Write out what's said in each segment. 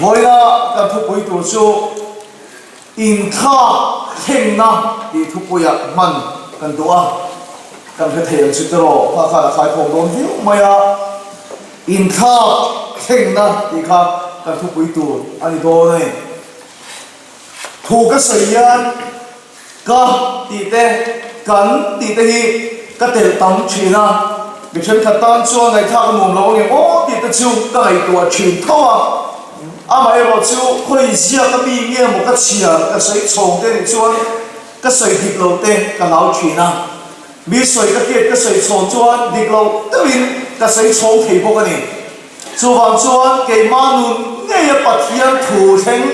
Vawiina kan thupui tur chu Inthlak thlengna tih thupuiah hman kan duh a, kan hre thei ang chu tiraw kha khan a khaikhawm dawn viau mai a, Inthlak thlengna tih kha kan thupui tur a ni dawn a ni. Thu ka sawi hian ka tih te, kan tih te hi ka telh tam thin a, mi thenkhat tan chuan ngaihthlak a nuam lo angem aw tih te chu ka ngaihtuah thin tho a. Amaherawh chu khawi ziak a mi nge maw ka chhiar ka sawi chhawng te nih chuan ka sawi dik lo te ka hlau thin a, mi sawi ka hriat ka sawi chhawn chuan dik lo deuhin ka sawi chhawng thei bawk a ni. Chuvang chuan keimah nun ngeia Pathian thu thleng,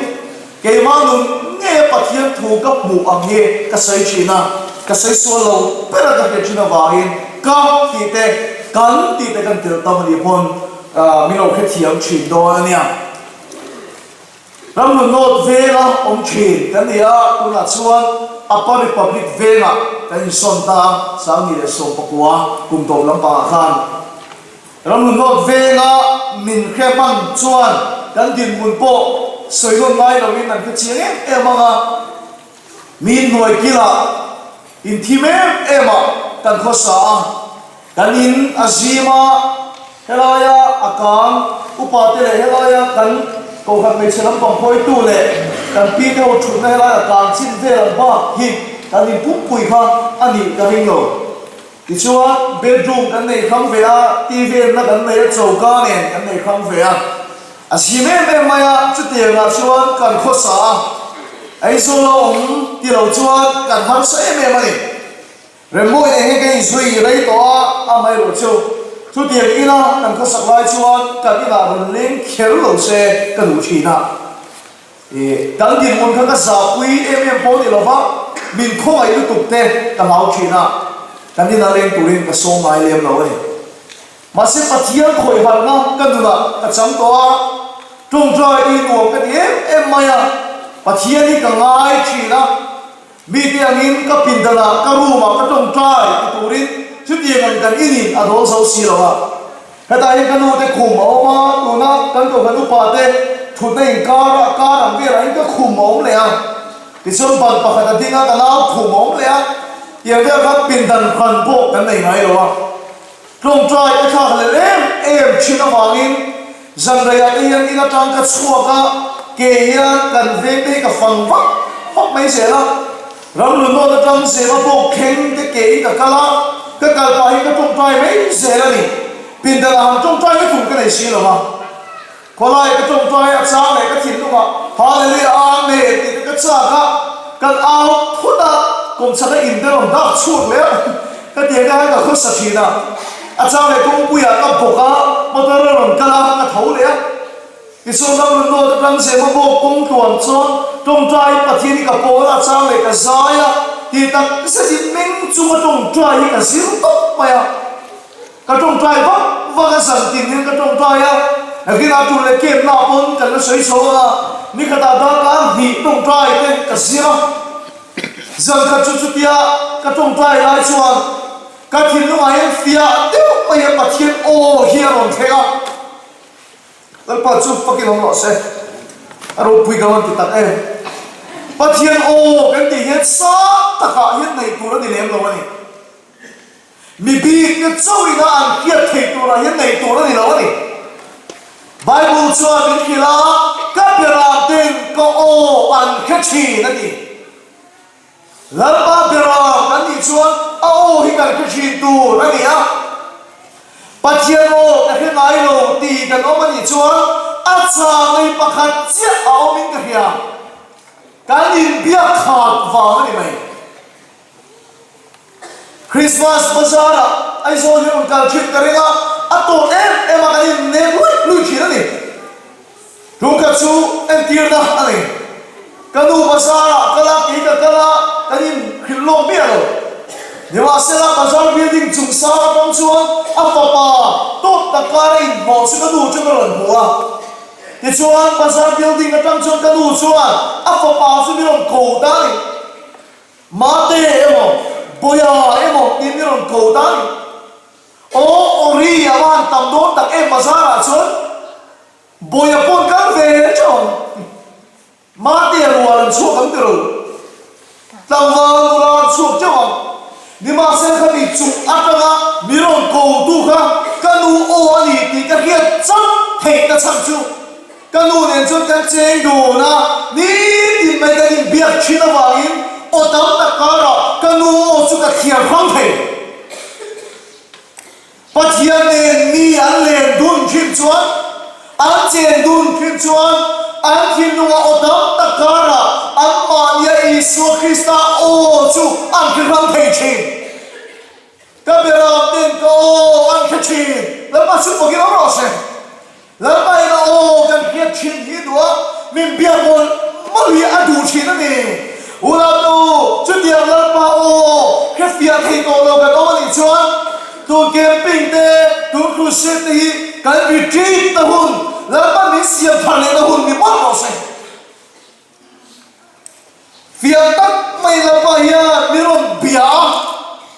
keimah nun ngeia Pathian thu ka hmuh ang hi ka sawi thin a, ka sawi sual lo ber a ka hriat thin avangin ka tih te, kan tih te kan tel tam a nih pawn min lo hrethiam thin dawn a nia. Ramhlun North venga awm thin kan ni a, tunah chuan Upper Republic vengah kan insawn ta a, 2019 kum tawp lampangah khan. Ramhlun North venga min hre hman chuan kan dinhmun pawh sawi nawn ngai loin an hre chiang em em ang a, mi hnuai kilah inthim em em ah kan khawsa a, kan in a zim a, helaia a kang upa te leh helaia kan kohhran hmeichhe lampang hawitu leh kan pi te ho thutna helaia a kang chin vel ang bak hi kan in pumpui kha a nih ka ring lo. Tichuan, bedroom kan nei hrang ve a, TV enna kan nei a, choka nen kan nei hrang ve a. A zim em em mai a, chutiangah chuan kan khawsa a, Aizawl a awm ti lo chuan kan harsa em em a ni. Remmawi nen hian kan inzui rei tawh a, amaherawh chu chutiang ina kan khawsak lai chuan kan inah rawn leng kher lo se ka duh thin a. I kan dinhmun kha ka zahpui em em pawh ni lova, min khawngaih lutuk te ka hlau thin a, kan ina leng turin ka sawm ngai lem lo a ni. Mahse Pathian khawihharhna ka nunah ka chang tawh a, tawngtai hi nuam ka ti em em mai a, Pathian hi ka ngai thin a, mite angin ka pindanah ka room ah ka tawngtai ti turin chutiang ang kan inin a dawl zo si lo a. Hetah hian ka nu te khum a awm a, tuna kan kohhran upa te thutna inkar ah kar ang velah hian ka khum a awm leh a, tichuan ban pakhat a ding a, ka nau khum a awm leh a, tiang vel khan pindan hran pawh kan nei ngai lo a. Tawngtai ka thlak leh em em thin avangin zanreiah te hian in atang ka chhuak a, ke hian kan veng te hi ka fang vak vak mai zel a. Ramlunawt atang Zema bawk thleng te ke in ka kal a, ka kal pah hi ka tawngtai mai zel a ni. Pindan ah han tawngtai na tur ka nei si lo a. Khawlai ka tawngtai a chang leh ka thinlungah Hallelujah Amen tih te ka chak a, kan au phut a, kawmchhak a in te rawn dak chhuak leh a, ka tiang te khan ka khawsa thin a. A chang leh kawngpuiah ka bawk a, motor a rawn kal a, ka tho leh a. Tichuan Ramlunawt atang Zema bawk kawng tluan chuan tawngtai Pathian hi ka pawl a, chang leh ka zai a, tih tak zetin meng chunga tawngtai hi ka zir tawp mai a. Ka tawngtai vak vak a, zan tin hian ka tawngtai a, nakinah tul leh kemna pawn kan la sawi chho ang a, nikhatah darkar hnih tawngtai te ka zir a. Zan khat chu chutia ka tawngtai lai chuan ka thinlungah hian fiah deuh mai hian Pathian aw hi a rawn thleng a. Lalpa chu fakin awm rawh se. A ropui ka rawn ti tak em. Pathian aw kan tih hian sang takah hian neih tur a ni lem lo a ni. Mi bikte chauhina an hriat theih turah hian neih tur a ni lo a ni. Bible chuan min hrilh a, Ka beramten ka aw an hre thin a ti. Lalpa beram kan nih chuan a aw hi kan hre thin tur a ni a. Pathian aw ka hre ngai lo ti kan awm a nih chuan a chang ei pakhat chiah a awmin ka hria. Kan inbiak khat vang a ni mai. Christmas bazar ah Aizawl hi rawn kal thin ka ring a, a tawt em em a kan innem luih luih thin a ni. Tungkhat chu entirna a nei. Ka nu bazar ah kal a, kei ka kal a, kan inhrilh lawk miah lo. Nimahsela bazar building chung sang atang chuan a fapa tawt tak kara inhmawh chu ka nu chu ka rawn hmu a. Tichuan bazar building atang chuan ka nu chuan a fapa chu min rawn ko ta a ni. Mate emaw, Boya emaw tiin min rawn ko ta a ni. Aw Ori a va han tam dawn tak em bazar ah chuan Boya pawn kal ve teuh ang. A chhan chu ka nu nen chuan kan cheng dun a, nitin mai kan inbiak thin avangin aw tam tak karah ka nu aw chu ka thliar hrang thei. Pathian nen mi an len dun thin chuan, an chen dun thin chuan, an thinlungah aw tam tak karah anmahnia Isua Krista aw chu an hre hrang thei thin. Ka beram ten ka aw an hre thin. Lalpa chu bawkin awm rawh se. Lalpa in a aw kan hriat thin hi duh a, min biak mawlh mawlh hi a duh thin a ni. Unau chutiang Lalpa aw hre fiah thei tawh lo kan awm a nih chuan tun camping te, tun crusade te hi kan retreat na hun, Lalpa min siam thar leh na hun ni mawlh rawh se. Fiah tak mai Lalpa hian min rawn bia a,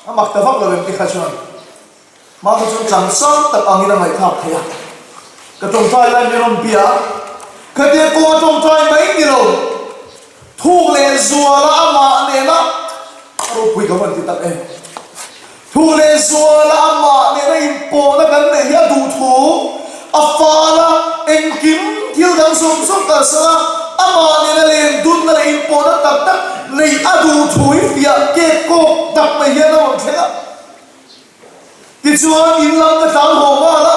a mak ta vak lo em ti kha chuan. Hma kha chuan tlang sang tak angin a ngaihthlak thei a, ka tawngtai lai min rawn bia a, khatia kawnga tawngtai mai ni lo, thuk leh zuala amah nena a ropui ka van ti tak em. Thuk leh zuala amah nena inpawhna kan neih hi a duh thu, a fal a, engkim thil dang zawng zawng kalsan a, amah nena len dunna leh inpawhna tak tak neih a duh thu hi fiah kek kawk tak mai hian a rawn thleng a. Tichuan, in lam ka tlang haw nghal a,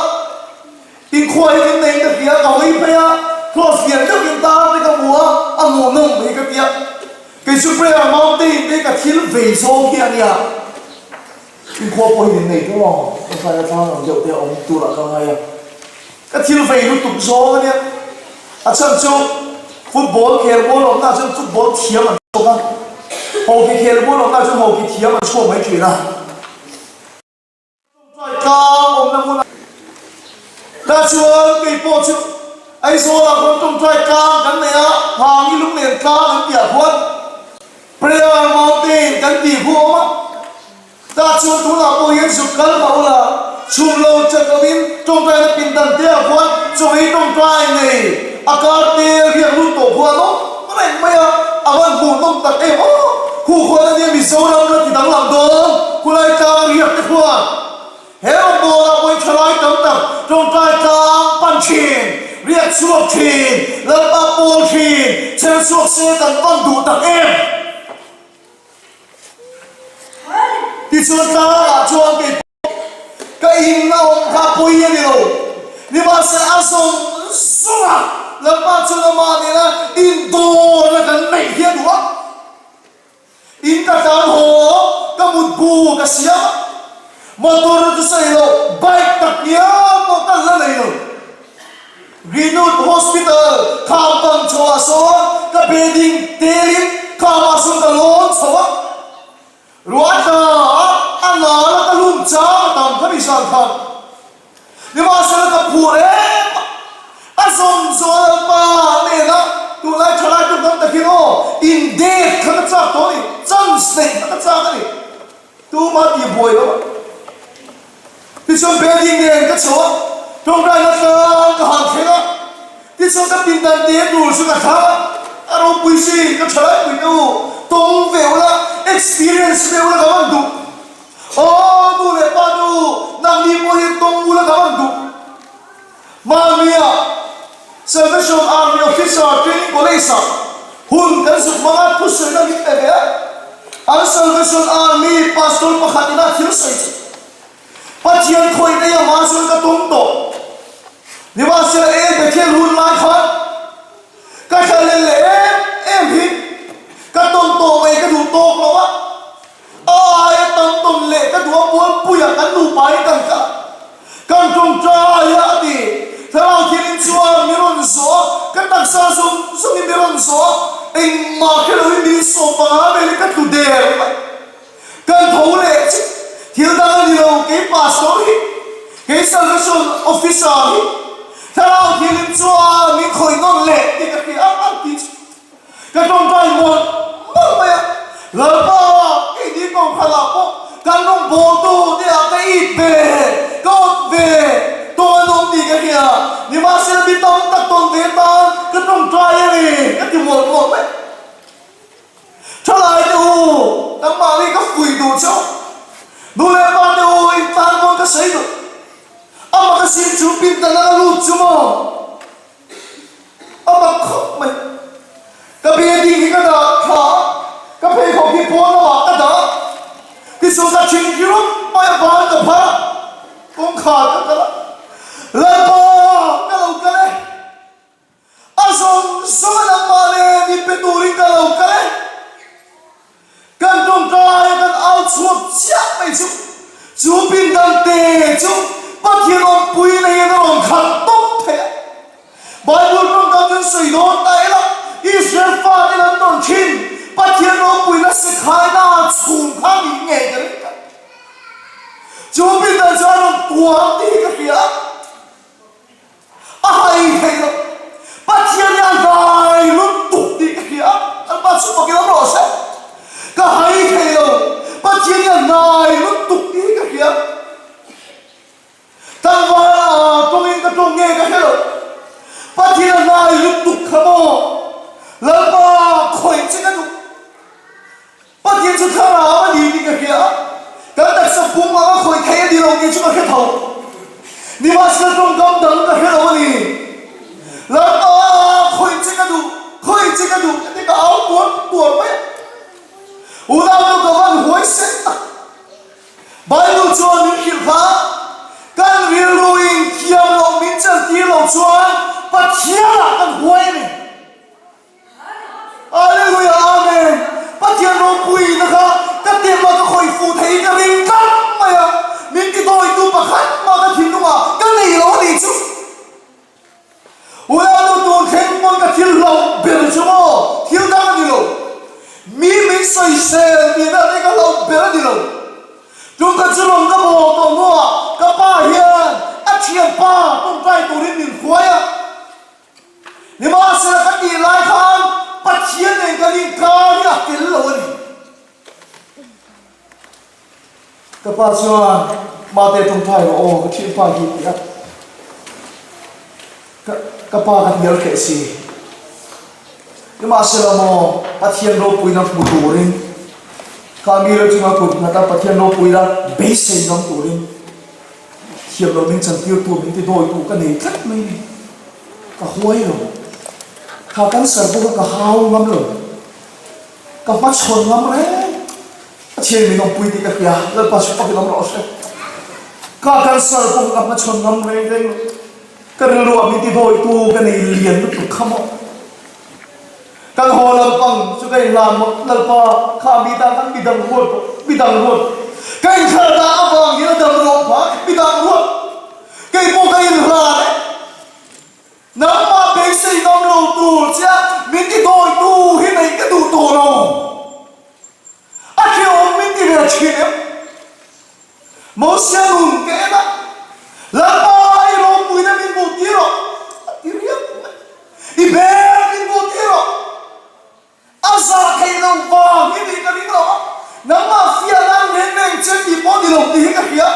inkhua hi min nei ka hria, ka hawi phei a, cross lian deuhin tar te ka hmu a, a hmuhnawm mai ka ti a. Kei chu Prayer Mountain te ka thil vei zawng hi a nia, inkhua pawh hi min nei tawh lo, ka tlai a tlang ang deuh te a awm turah ka ngai a, ka thil vei lutuk zawng a nia. A chhan chu football khel mual awmna chuan football thiam an chhuak a, hockey khel mual awmna chuan hockey thiam an chhuak mai thin a. Tawngtai tlang awmna hmun ah tah chuan kei pawh chu Aizawl ah khuan tawngtai tlang kan nei a, Hangi Lunglen tlang an tih ah khuan Prayer Mountain kan tih khu a awm a. Tah chuan tunah pawh hian zuk kal mah ula, chhum lo chat lovin tawngtaina pindan te ah khuan chawei tawngtai nei a kar te riak lut tawh khuan awm reng mai a, a van hmuhnawm tak em aw! Khu khuan ania Mizoram la ti danglam dawn, khulai tlang riak te khuan he rawngbawlah pawhin thalai tam tak tawngtai tlang pan thin, riak chhuak thin, Lalpa pawl thin, chher chhuak se kan van duh tak em! Tichuan tlangah chuan kei pawh ka in a awm kha pawi a ni lo. Nimahsela a zawng zawng a, Lalpa chuan amah nena indawrna kan neih hi a duh a. In ka tlan haw, ka mutbu ka siam a, motor chu sawi lo, bike tak ngial pawh ka la nei lo. Greenwood Hospital kham bang chhoah sawn ka bedding telin khamah sawn ka lawn chho a, ruah tla a, a nal a ka lum chang a tam kha mi zan khan. Nimahsela ka phur em a, a zawm zawh Lalpa nena tunlai thalai tuk tam takin aw in date kha ka chak tawh a ni, chance neih kha ka chak a ni. Tuma tih buai lo a. Tichuan bedding nen ka chho a, tawngtaina tlang ka han thleng a, tichuan ka pindan te tur chu ka thlang a, a ropui si ka tha lai pui te u, tawng ve ula, experience ve ula ka van duh. Aw nu leh pa te u, nangni pawh hian tawng ula ka van duh. Hmannia Salvation Army Officer Training College-ah hun kan zuk hmang a, thusawiin a min pe ve a. An Salvation Army pastor pakhat ina thil sawi chu, Pathian khawih nei amah chuan ka tum tawh. Nimahsela e Bethel hun lai khan ka thlalel leh em em hi ka tawn tawh mai ka duh tawk lo a. A aia tam tawn leh ka duh a mualpuiah kan nupa in kan kal kan tawngtai a a ti. Thlarau thianin chuan mi rawn zawh a, ka taksa zawng zawngin mi rawn zawh a, engmah hre loin min sawm panga velin ka tlu der mai. Kan tho leh chiah, thil dang a ni lo, kei pastor hi, kei salvation officer hi Thlarau thianin chuan min khawih nawn leh tih ka hria a, an ti chu. Ka tawngtai mawlh mawlh mai a, Lalpa keini kawngkhalah pawh kan rawngbawltu te ah ka it ve, ka awt ve tawng an awm tih ka hria, nimahsela mi tam tak tawn ve tan ka tawngtai a ni ka ti mawlh mawlh mai. Thalai te u, nangmahni ka fuih duh chauh, nu leh pa te u in tan pawn ka sawi duh, amah ka sim chu pindan a ka lut chu maw? zawnga nangmah nen inpe turin ka lo kal e. Kan tawngtai a kan au chhuak chiah mai chu, chu pindan te chu Pathian awmpui na hian a rawn khat tawp thei a. Bible tawngkam chu an sawi dawn ta ila, Israel fate lam tawn thin Pathian ropuina sikhaina chhum kha nih ngei ka ring tlat. Chu pindan chu a rawn tuam tih hi ka hria a. A hai theih loh. Pathian hi a hnai lutuk tih ka hria a, Lalpa chu fakin awm rawh se. Ka hai thei lo, Pathian hi a hnai lutuk tih hi ka hria. Tlangval a tawngin ka tawng nge ka hre lo. Pathian a hnai lutuk kha maw? Lalpa khawih che ka duh. Pathian chu thlarau a ni tih ka hria a, kan taksa pum anga khawih theih a ni lo tih chu ka hre tho. Nimahsela tawngkam dang ka hre lo a ni. Lalpa khawih che ka duh, khawih che ka duh ka ti ka au tuar tuar mai a. Unau ka van huai sen tak. Bible chuan min hrilh kha, kan rilru in thiam loh min chantir loh chuan Pathianah kan huai a ni. Hallelujah Amen Pathian ropuina kha ka tem a ka khawih fuh thei ka ring tlat mai a, min ti dawitu pakhat mah ka thinlungah ka nei lo a nih chu. Unau tun thleng pawn ka thil hlauh ber chu maw thil dang a ni lo, mi min sawisel tih vel te ka hlauh ber a ni lo. Tum kha chu rawn ka maw tawh hnuah ka pa hian a thianpa tawngtai turin min hruai a. Nimahsela ka tih lai khan Pathian nen kan inkar hi a tel lo a ni. Ka pa chuan, Mate tawngtai rawh aw, ka thianpa hi ti a. Ka ka pa ka hnial hreh si. Nimahsela maw Pathian ropuina hmu turin kha mi rel chunga kut nghat a Pathian ropuina beisei ngam turin Thiam lo min chantirtu min ti dawitu ka nei tlat mai ni. Ka huai lo. Kha cancer pawh kha ka hau ngam lo. Ka hmachhawn ngam reng. Pathian min awmpui tih ka hria. Lalpa chu fakin awm rawh se. Kha cancer pawh kha ka hmachhawn ngam reng reng lo. Ka rilruah min ti dawitu ka nei lian lutuk kha maw. Kan haw lampang chu ka inhlan maw Lalpa kha mi tan khan midang ruat rawh, midang ruat. Ka inthlar dah avang hian a dam rawh phah midang ruat. Kei pawh ka inhlan e. Nangmah beisei ngam lo tur che min ti dawitu hi neih ka duh tawh lo. A hrehawm min ti ve thin em? Mosia nun ka en a, Lalpa i ropuina min hmuh tir rawh, a ti riap mai. I hmel min hmuh tir rawh. A zah theih loh vang hi nih ka ring lo a, nangmah fiah nan reng reng che tih pawh ni lo tih hi ka hria.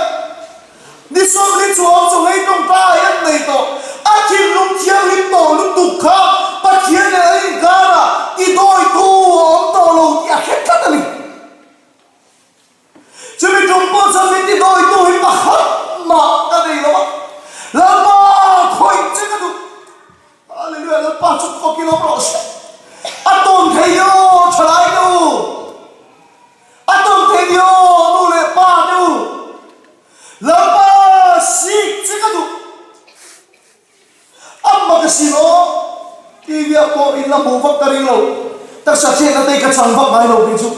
Ni sawmli chuang chaw ngei tawngtai an nei tawh, a thinlung thianghlim tawh lutuk kha Pathian leh a inkarah tidawitu a awm tawh lo tih a hre tlat a ni. Chumi tum pawh chuan min ti dawitu hi pakhat mah ka nei lo a, Lalpa khawih che ka duh. Hallelujah, Lalpa chu fakin awm rawh se. A tawn thei aw thalai te u, a tawn thei aw nu leh pa te u, Lalpa sik che ka duh. A magazine aw TV ah pawh in la hmuh vak ka ring lo. Taksa hriatna te hi ka chang vak ngai lo tih chu.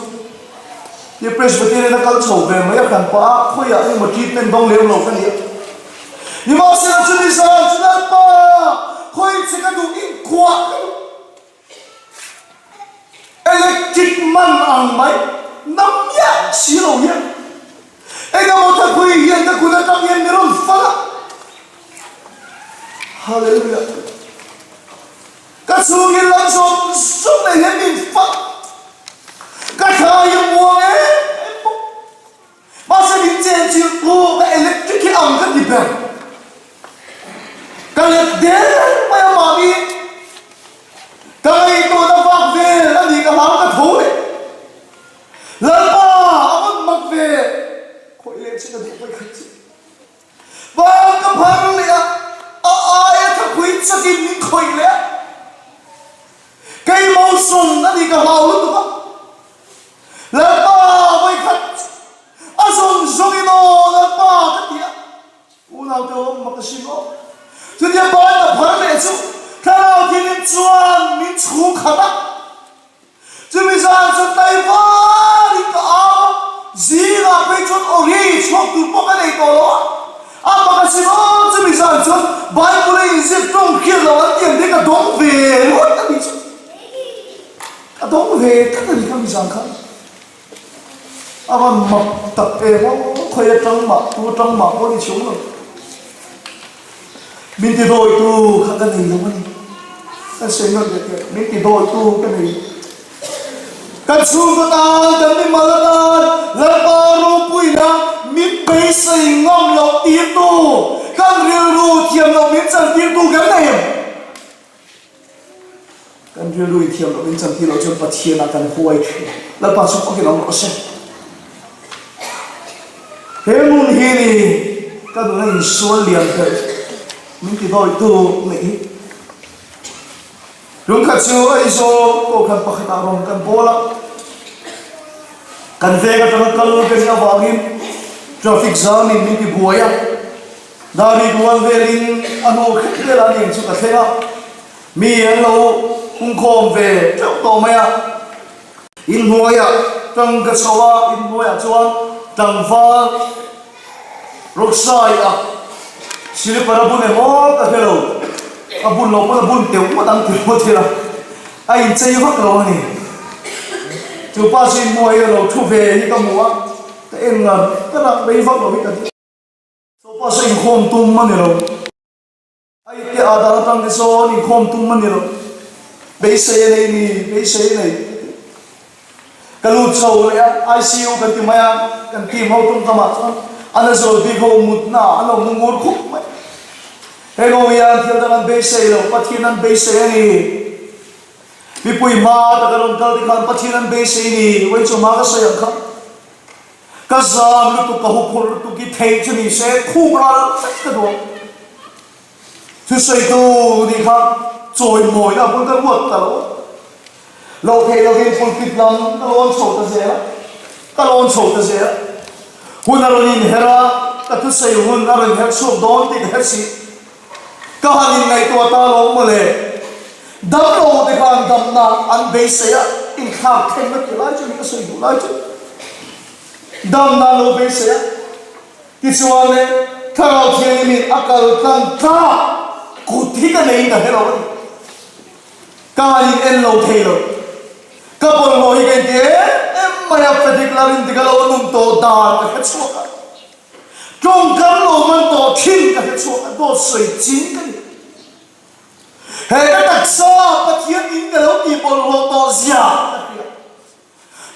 Ti Presbyterian a kal chho ve mai a hran pah a, khawiah emaw treatment dawng lem lo ka ni a. Nimahsela chumi zan chu Lalpa khawi che ka duh inkuah ka duh. Electric man ang mai na miah si lo hian engemaw thakhui hian ka kut atang hian mi rawn fal a. Hallelujah! Ka chhungin lam zawng zawng nei hian min fal. Ka thla hi a muang em em bawk. Mahse min chenchilh tu ka electric hi ang ka ti ber. Ka let der mai a mahni ka ngaihtuahna vak vel a nih ka hlau ka tho leh. Lalpa a rawn mak ve khawih leh che ka duh pawi khat chu. Van ka phar leh a, a aia thapui chakin min khawih leh a. Keimah sawn a nih ka hlau lutuk a. Lalpa vawikhat a zawng zawngin aw Lalpa ka ti a, unaute awm mak a sin aw. Chutia Bible phar leh chu Thlarau Thianghlim chuan min chhuah. A dawng ve tlat a ni kha mizang khan. A van mak tak em aw, khawi atang mah, tu atang mah pawh a ni chhung lo. Min ti dawitu kha ka nei lo a ni. Kan sawi nawlh leh teh, min ti dawitu ka nei. Kan chhungkaw tan, kan mimal atan Lalpa ropuina min beisei ngam loh tirtu, kan rilru thiam loh min chan tirtu kan nei em? Kan rilru in thiam loh min chan tir loh chuan Pathianah kan huai thin. Lalpa chu fakin awm rawh se. He hmun hi ni ka nuna insual lian ber min ti dawitu neih hi. Lungkhat chu Aizawl kohhran pakhatah rawn kan bawl a, kan veng atanga kal ka nih avangin traffic jam-in min ti buai a, Dari rual velin a hnu khet velah ning chu ka thleng a, mi an lo hungkhawm ve teuh tawh mai a. Inhnuaiah tang ka chho a, inhnuaiah chuan tlangval Rocksai a slipper a bun emaw ka hre lo, a bun loh pawn a bun teuh ngawt ang tih pawh thil a, a inchei vak lo a ni. Chu pa chu inhnuai a lo thu ve hi ka hmu a, ka en ngar ngar a, rei vak lo hi ka ti. Chu pa chu inkhawm tum a ni lo. A ite ah dan atang te sawn inkhawm tum a ni lo. Beisei a nei ni, beisei a nei ka ti. Ka lut chho leh a, ICU kan ti mai a, kan team ho tawngkamah chuan a na zual bik ho mutna ah an lo mu ngur khup mai. Heng ho hian thil dang an beisei lo, Pathian an beisei a ni. Mipui hma taka rawn kal te khan Pathian an beisei a ni, vawi chu hma ka sawi ang kha. Ka zam lutuk, ka huphurh lutuk hi theih chu ni se khuk ral vek ka duh ang. Thusawitu nih kha chawimawina pawn ka ruat ta lo a. Loh theih lovin pulpit lam ka lawn chho ta zel a, ka lawn chho ta zel a. Hun a rawn inher a, ka thusawi hun a rawn inher chhuak dawn tih ka hre si. Ka han inngaihtuah ta lo mawle. Damlo te khan damna an beisei a, inthlak thleng a ti lai chu ni ka sawi duh lai chu. Damna an lo beisei a, tichuan le Thlarau Thianghlimin a kal tlang tlak kut hi ka neiin ka hre lo a ni. Ka han in en lo thei lo. Ka bawlhhlawh hi ka inti em em mai a, Frederick Larin ti ka lo nun tawh dan ka hre chhuak a. Tawngkam lo man tawh thin ka hre chhuak a, dawt sawi ching ka ni. He ka taksa Pathian in ka lo tih bawlhhlawh tawh zia ka hria.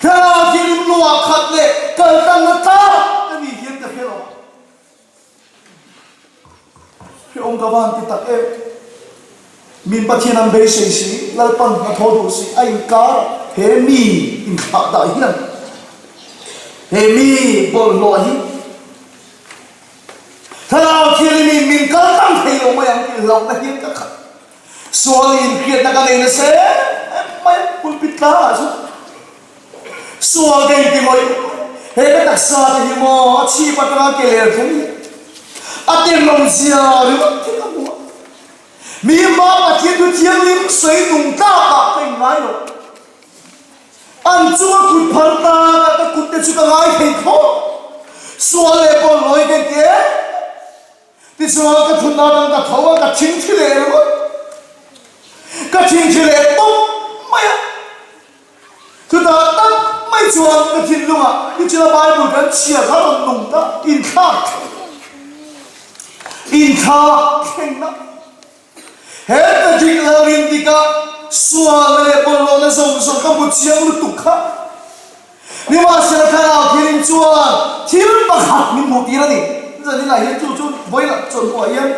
Thlarau thianghlim luah khat leh kaltangna tlak ka nih hian ka hre lo a. Hrehawm ka van ti tak em. Min Pathian an beisei si, Lalpan hnathawh duh si a inkar a, he mi inthlah dah hian he mi bawlhhlawh hi Thlarau Thianghlimin min kal tlang thei lo mai ang tih hlauhna hian ka khat. Sual inhriatna ka nei nasa em em mai a, pulpit tlangah chuan sual ka inti ngawih ngawih. He ka taksa te hi maw a chhip atanga ke ler thleng hi a tenawm zia ringawt hi ka hmu a. Mi hma Pathian thu thianghlim sawi nung tlakah ka inngai lo. An chunga kut phar takah ka kut te chu ka ngai thei thlawt. Sual leh bawlhhlawh hi ka inti em? Tichuan ka thutna atang ka tho a, ka thingthi leh ringawt. Ka thingthi leh tawp mai a. Chutah tak mai chuan ka thinlungah nichina Bible kan chhiar kha rawn nung ta, inthlak thleng, inthlak thlengna. He ka dik lo in dik a, sualna leh bawlhhlawhna zawng zawng ka hmu chiang lutuk kha. Nimahsela thlarau thianin chuan thil pakhat min hmuh tir a ni. Zaninah hian chu chu vawilah chawlhnuah hian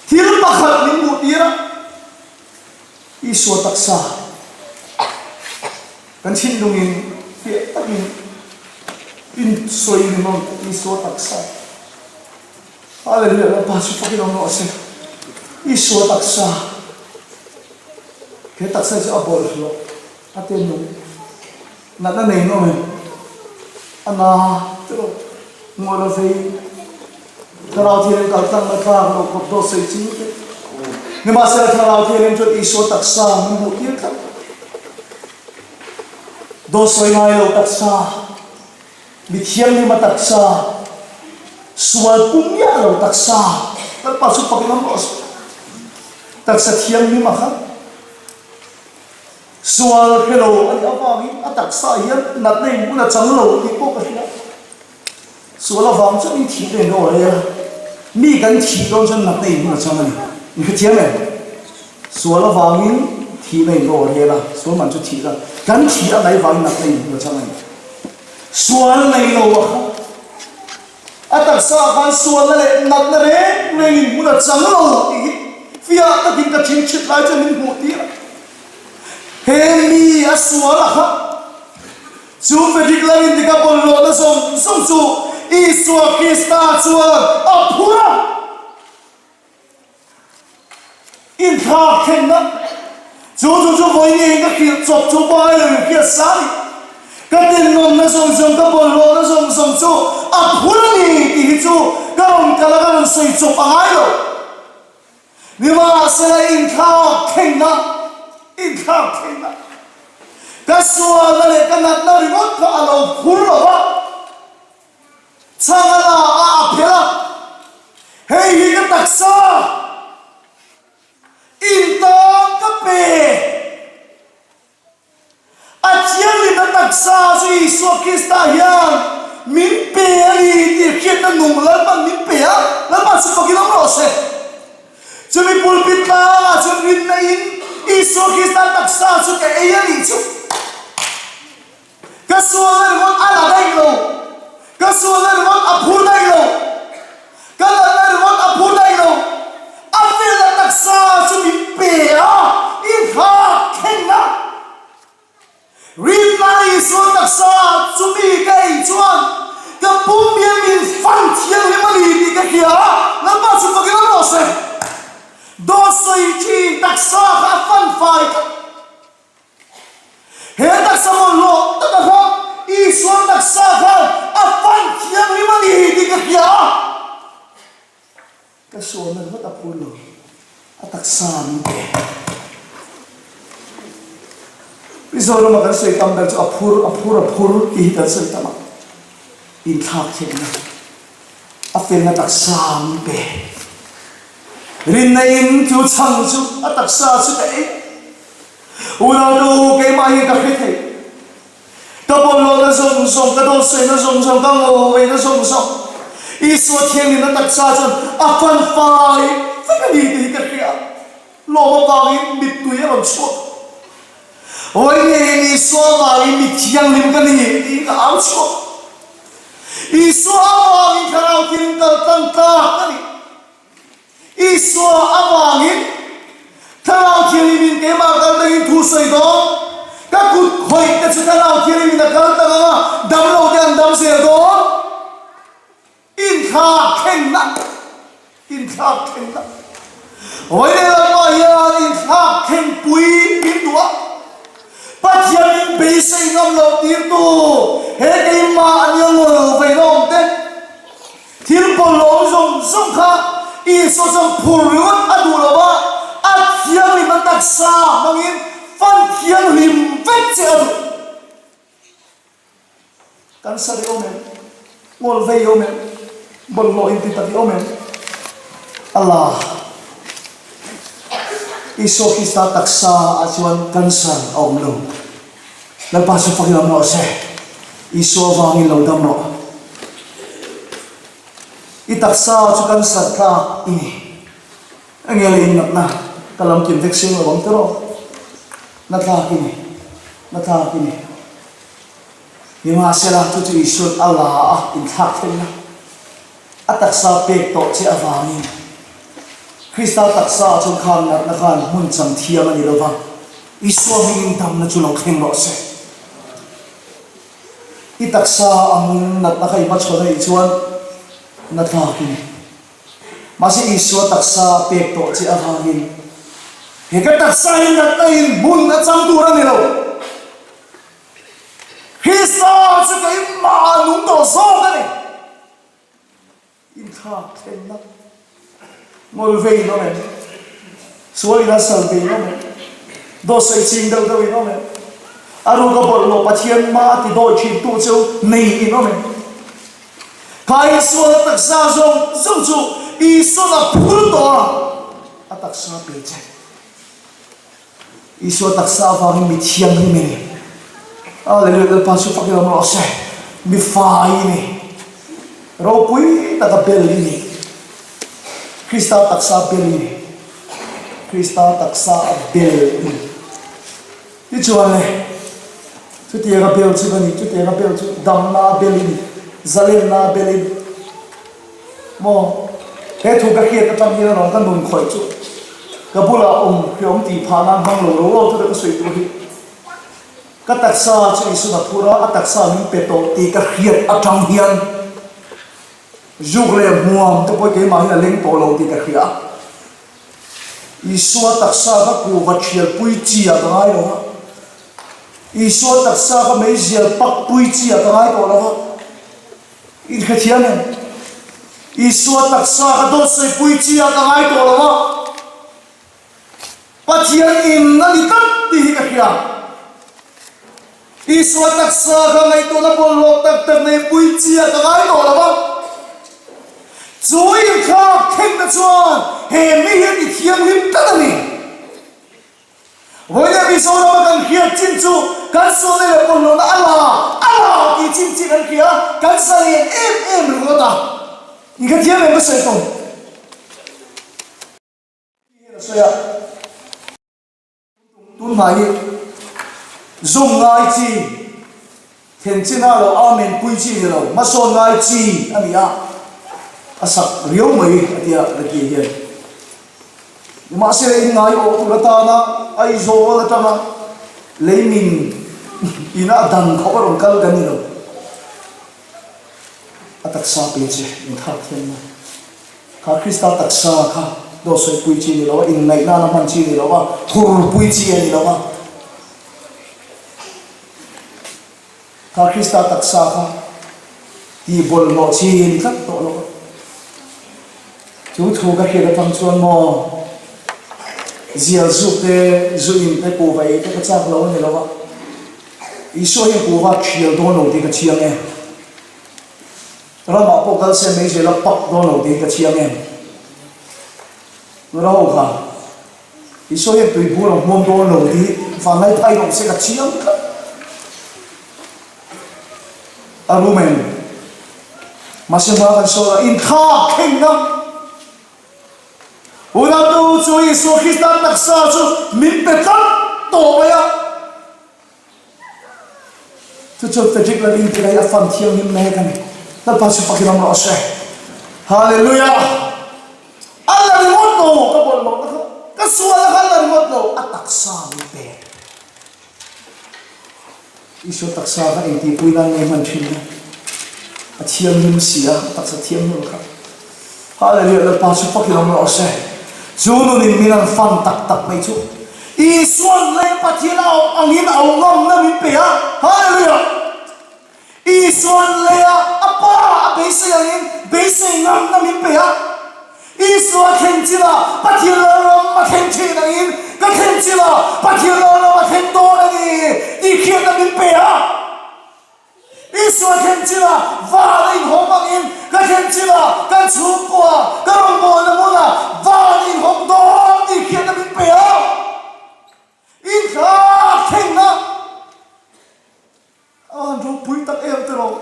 thil pakhat min hmuh tir a. Isua taksa kan thinlungin fiah takin in sawi ringawt Isua taksa. Hallelujah Lalpa chu fakin awm rawh se. Isua taksa he taksa hi chu a bawlhhlawh a te nung natna nei nawm em a na tiraw ngawih lo vei Thlarau Thianghlim kal tlang na tlak lo khawp dawt sawi ching te. Nimahsela Thlarau Thianghlim chuan Isua taksa min hmuh tir tlat. Dawt sawi ngai lo taksa, mi thianghlim a taksa, sual pum miah lo taksa, Lalpa chu fakin awm rawh se. Taksa thianghlim a khat. Sual hre lo a nih avangin a taksa hian natna in hmun a chang lo tih pawh ka hria. Sual avang chuan in thih reng ka rel a, mi kan thih dawn chuan natna in hmun a chang a ni. In hrethiam em? Sual avangin thihna in ka rel a, sual man chu thihna, kan thih a ngaih vangin natna in hmun a chang a ni. Sual nei lo a kha. A taksa ah khan sualna leh natna reng rengin hmun a chang lo tih hi fiah takin ka thin chhit lai chuan min hmuh tir a. He mi a sual a kha chu Frederick Langin tika bawlhhlawhna zawng zawng chu Isua Krista chuan a phur a. Inthlak thlenna chu chu chu vawi ngeiin ka hrilh chawp chu pa ai lo in hriat sa a ni. Ka tenawmna zawng zawng, ka bawlhhlawhna zawng zawng chu a phur a ni tih hi chu ka rawn kal a, ka rawn sawi chawp a ngai lo. Nimahsela inthlak thlenna, inthlak thlenna, ka sualna leh ka natna ringawt kha a lo phur lo va. Chhang a la a, a phelh a, Hei hi ka taksa, in tan ka pe. A thianghlimna taksa chu Isua Krista hian min pe a ni tih hriatna nung Lalpan min pe a, Lalpa chu fakin awm rawh se. Chumi pulpit tlangah chuan rinna in Isua Krista taksa chu ka ei a nih chu. Ka sualna ringawt a la daih lo, ka sualna ringawt a phur daih lo, ka lalna ringawt a phur daih lo, a felna taksa chu min pe a, i thlak thleng a. Rinna Isua taksa chu mi ka ei chuan ka pum hian min fan thianghlim a ni tih ka hria a, Lalpa chu fakin awm rawh se. Dawt sawi thin taksa kha a fan fai tlat. He taksa bawlhhlawh taka kha Isua taksa khan a fan thianghlim a ni tih ka hria a. Ka sualna ringawt a phur lo, a taksa min pe. Mizorama kan sawi tam ber chu a phur, a phur, a phur tih hi kan sawi tam a. Inthlak theihna, a felna taksa min pe. Rinna in chu chhang chu a taksa chu ka ei. Unau nu, keimah hi ka hre thei. Ka bawlhhlawhna zawng zawng, ka dawhsaihna zawng zawng, ka ngawihna zawng zawng, Isua thianghlimna taksa chuan a fan fai vek a ni tih hi ka hria. Lawm avangin mittui a rawn chhuak. Hawi ngeiin Isua avangin mi thianghlim ka ni tiin ka au chhuak. Isua avangin Thlarau Thianghlim kal tlang tlak ka ni. Isua avangin Thlarau Thianghlimin keimah kal tangin thu sawi dawn. Ka kut khawih te chu Thlarau Thianghlimin a kal tang ang a, damlo te an dam zel dawn. Inthlak thlengna, inthlak thlengna. Vawi lehlamah hian inthlak thlengpui min duh a. Pathian min beisei ngam loh tirtu he keimah a nia ngawi veina awm te. Thil bawlhhlawm zawng zawng kha Isua chuan phur ringawt a duh lo va, a thianghlim a taksa hmangin fan thianghlim vek che a duh. Cancer i awm em? Ngawl vei i awm em? Bawlhhlawh inti tak i awm em? Allah! Isua Krista taksa ah chuan cancer a awm lo. Lalpa chu fakin awm rawh se. Isua vangin lo dam rawh. I taksa chu cancer tlak i ni. Enge le innatna ka lam kim vek seng lo ang tiraw? Na tlak i ni. Na tlak i ni. Nimahsela chu chu Isua'n a la a inthlak thlengna a taksa pek tawh che avangin Krista taksa ah chuan khan natna khan hmun chang thiam a ni lova, Isua hmingin damna chu lo thleng rawh se. I taksa angin natna kha i hmachhawn a nih chuan na tlak i ni. Mahse Isua taksa pek tawh che avangin he ka taksa hi natna in hmun a chang tur a ni lo. Krista chu keimah ah nung tawh zawk a ni. Inthlak thlenna ngawl vei in awm em? Sual in a sal ve in awm em? Dawt sawi ching deuh deuh in awm em? A ruka bawlhhlawh Pathian hma a ti dawi thin tu chu nei in awm em? Kha Isuan a taksa zawng zawng chu Isuan a phur tawh a, a taksa pe che. Isua taksa avangin mi thianghlim i ni. Hallelujah, Lalpa chu fakin awm rawh se. Mi fai i ni. Ropui taka bel i ni. Krista taksa bel i ni. Krista taksa a bel i ni. Tichuan le, chutianga bel chu ka ni, chutianga bel chu damna a bel i ni, zalenna a bel i ni. Maw? He thu ka hriat atang hian alawm ka nun khawih chu ka bulah awm hreawm tih phah nan hmang lo ro ro chu ka sawi tur hi. Ka taksa chu Isu'n a phur a, a taksa min pe tawh tih ka hriat atang hian zuk leh hmuam te pawh keimah hian a leng tawh lo tih ka hria a. Isua taksa ka kuhva thialpui chi ah ka ngai lo a, Isua taksa ka meizial pakpui chi ah ka ngai tawh lo a. In hrethiam em? Isua taksa ka dawt sawipui chi ah ka ngai tawh lo a, Pathian in a ni tlat tih hi ka hria. Isua taksa ka ngaihtuahna bawlhhlawh tak tak neihpui chi ah ka ngai tawh lo a, chu inthlak thlengna chuan he mi hi a ti thianghlim tlat a ni. Vawiin Mizorama kan hriat chin chu kan sualna leh bawlhhlawhna a la a la tih chin chi kan hria a, kan zalen em em ringawt a. In hrethiam em ka sawi tawh? Tih hian a sawi a. Tun hmai hi zum ngai chi, then chin a lo amen pui chi ni lo, hmasawn ngai chi a ni a, a sak riau mai a tia Ricky hian. Nimahsela in ngai awh tur atana Aizawl atanga leimin ina a dan khawp a rawn kal kan ni lo. A taksa pe che inthlak thiam na. Kha Krista taksa kha dawt sawipui chi ni lo a, inngaih nana hman chi ni lo a, hurpui chi a ni lo a. Kha Krista taksa kha tih bawlhhlawh chi a ni tlat tawh lo a. Chu thu ka hriat atang chuan maw zial zuk te, zu in te, kuhva ei te ka chak lo a ni lo a. Isua hian kuhva a thial dawn lo tih ka chiang em? Ramah pawh kal se meizel a pak dawn lo tih ka chiang em? Nula ho kha Isua hian tuibur a hmuam dawn lo tih vanlai phai rawh se ka chiang tlat. A rum em? Mahse hma kan sawi a, inthlak thleng ngam. Unautu chu Isua Krista taksa chu min pe tlat tawh mai a. Chu chu Frederick Lalin ti lai a fan thianghlim mek a ni. Lalpa chu fakin awm rawh se. Hallelujah! A la ringawt lo, ka bawlhhlawhna kha, ka sualna kha a la ringawt lo, a taksa min pe. Isua taksa kha engtihpui nan nge hman thin a? A thianghlim si a, a taksa thianghlim kha. Hallelujah, Lalpa chu fakin awm rawh se. Chu nunin min an fan tak tak mai chu Isuan lei Pathian a awm angin a awm ngamna min pe a. Hallelujah! Isuan leia a Pa a beisei angin beisei ngamna min pe a. Isua thleng chila Pathian Lalram a thleng thin angin ka thleng chila Pathian Lalram a thleng dawn a ni tih hriatna min pe a. Isua thleng chila van a inhawng angin ka thleng chila kan chhungkua ka rawngbawlna hmuna van a inhawng dawn tih hriatna min pe a. Inthlak thlengna A han ropui tak em te rawh.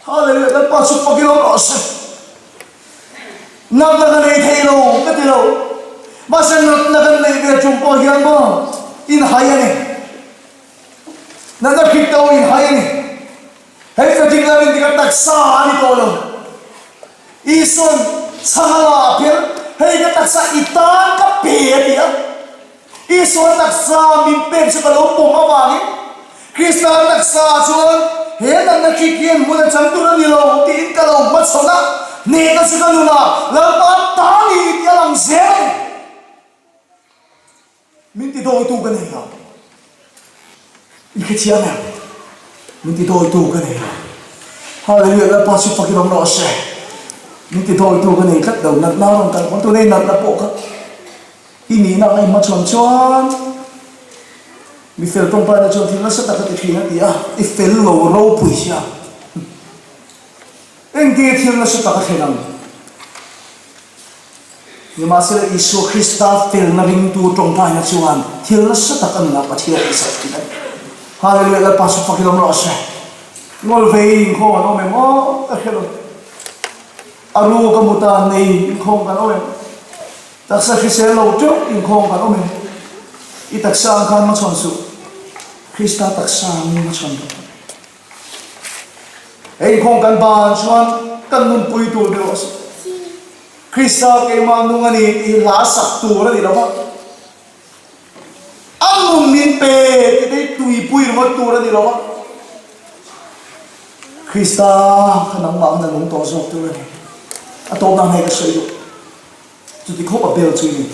Hallelujah Lalpa chu fakin awm rawh se. Natna ka nei thei lo ka ti lo. Mahse natna kan neih ve tum pawh hian maw inhai a ni. Natna hrik to inhai a ni. Hei fatigue lam in tika taksa a ni tawh lo. Isuan chhang a la a phel, hei ka taksa i tan ka pe a ti a. Isua taksa min pek chu ka lo pawm avangin Krista taksa ah chuan he natna hrik hian hmun a chang tur a ni lo tiin ka lo hmachhawn a, hnehna chu ka nunah Lalpa ta ni tih a lang zel a ni. Min ti dawitu ka nei lo. I hrethiam em? Min ti dawitu ka nei lo. Hallelujah, Lalpa chu fakin awm rawh se. Min ti dawitu ka nei tlat lo, natna rawn kal pawn tunei natna pawh kha I nihna a inhmachhawn chuan mi fel tawngtaina chuan thil nasa tak a ti thin a ti a, i fel lo ropui sia. Engtinge thil nasa tak a thlen ang? Nimahsela Isua Krista felna ringtu tawngtaina chuan thil nasa tak a nunah Pathian a tihsak thin a ni. Hallelujah Lalpa chu fakin awm rawh se. Ngawl vei inkhawm an awm em aw ka hre lo. A ru ka mu ta nei inkhawm kan awm em? Taksa hrisel lo teuh inkhawm kan awm em? I taksa ang khan hmachhawn suh. Krista taksa angin hmachhawn rawh. Hei inkhawm kan ban chuan kan nunpui tur ni rawh se. Krista keimah nung a ni tih hla sak tur a ni lo va. A nun min pe tih te hi tuipui ringawt tur a ni lo va. Krista kha nangmah khan a nung tawh zawk tur a ni. A tawpna hmai ka sawi duh. Chuti khawp a bel chu i ni.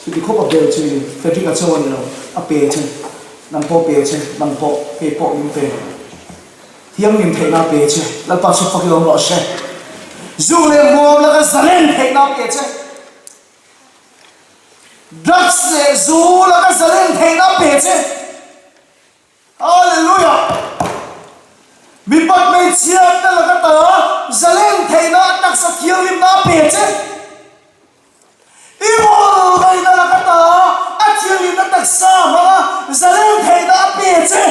Chuti khawp a bel chu i ni. Frederick a cho a ni lo. A pe che. Nang pawh pe che. Nang pawh. Kei pawh min pe. Thianghlim theihna a pe che. Lalpa chu fak i awm rawh se. Zu leh hmuam laka zalen theihna a pe che. Drugs leh zu laka zalen theihna a pe che. Hallelujah! Mipat hmeichhiate laka ta zalen theihna taksa thianghlimna a pe che. I rawl ngaihna laka ta a thianghlimna taksa hmanga zalen theihna a pe che.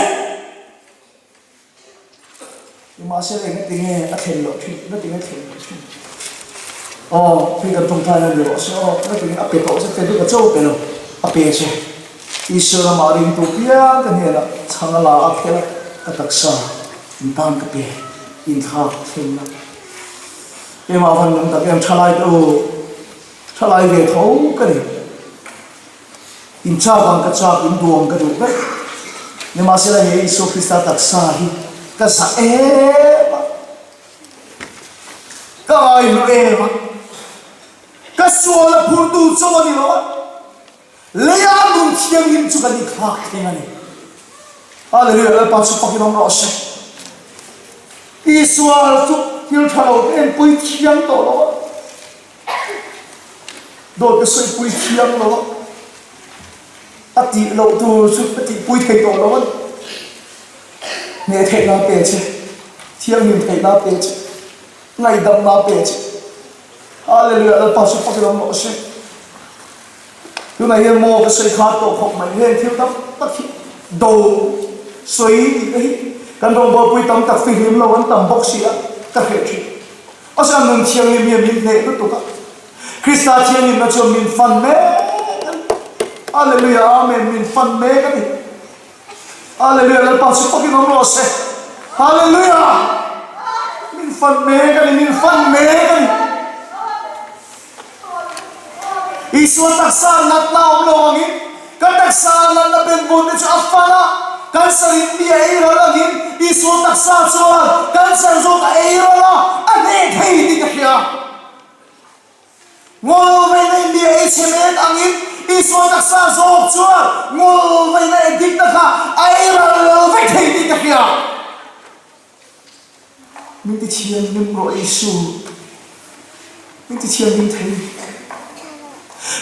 Nimahsela enga tinge a thlen loh thin, enga tinge a thlen loh thin? Aw, hei kan tawngtai a ni rawh se aw, enga tinge a pe tawh che, pe duh ka cho pe lo, a pe che. Isua ramah ringtu piang ka hnenah chhang a la a phel a, ka taksa in tan ka pe, inthlak thlenna. Keimah van nung tak em thalai te u, thalai ve tho ka ni. In chak ang ka chak, in duh ang ka duh vek. Nimahsela he Isua Krista taksa hi ka zah em a, ka ngaihlu em a, ka sual a phurtu chaw a ni lo a, leia nun thianghlim chu kan inthlak thleng a ni. Hallelujah, Lalpa chu fakin awm rawh se. Isua chu thil tha lo te enpui thiang tawh lo a. Dawt ka sawipui thiang lo a, a tih loh tur chu ka tihpui thei tawh lo a ni. Hneh theihna a pe che, thianghlim theihna a pe che, ngaihdamna a pe che. Hallelujah, Lalpa chu fakin awm rawh se. Tunah hian maw ka sawi khat tawh khawp mai, heng thil tam tak hi do sawi tih te hi kan rawngbawlpui tam tak fihlim lo an tam bawk si a, ka hreh thin. Mahse a nun thianghlim hian min hneh lutuk a, Krista thianghlimna chuan min fan mek a ni. Hallelujah, Amen, min fan mek a ni. Hallelujah, Lalpa chu fakin awm rawh se. Hallelujah, min fan mek a ni, min fan mek a ni. Isua taksa natna awm lo angin, ka taksa natna benbun te chu a fan a, cancer in mi a ei ral angin Isua taksa chuan cancer zawk a ei ral a, a hneh thei tih ka hria. Ngawlveina in mi a ei chhe mek angin Isua taksa zawk chuan ngawlveina addict na kha a ei ral vek thei tih ka hria. Min ti thianghlim rawh Isu, min ti thianghlim thei.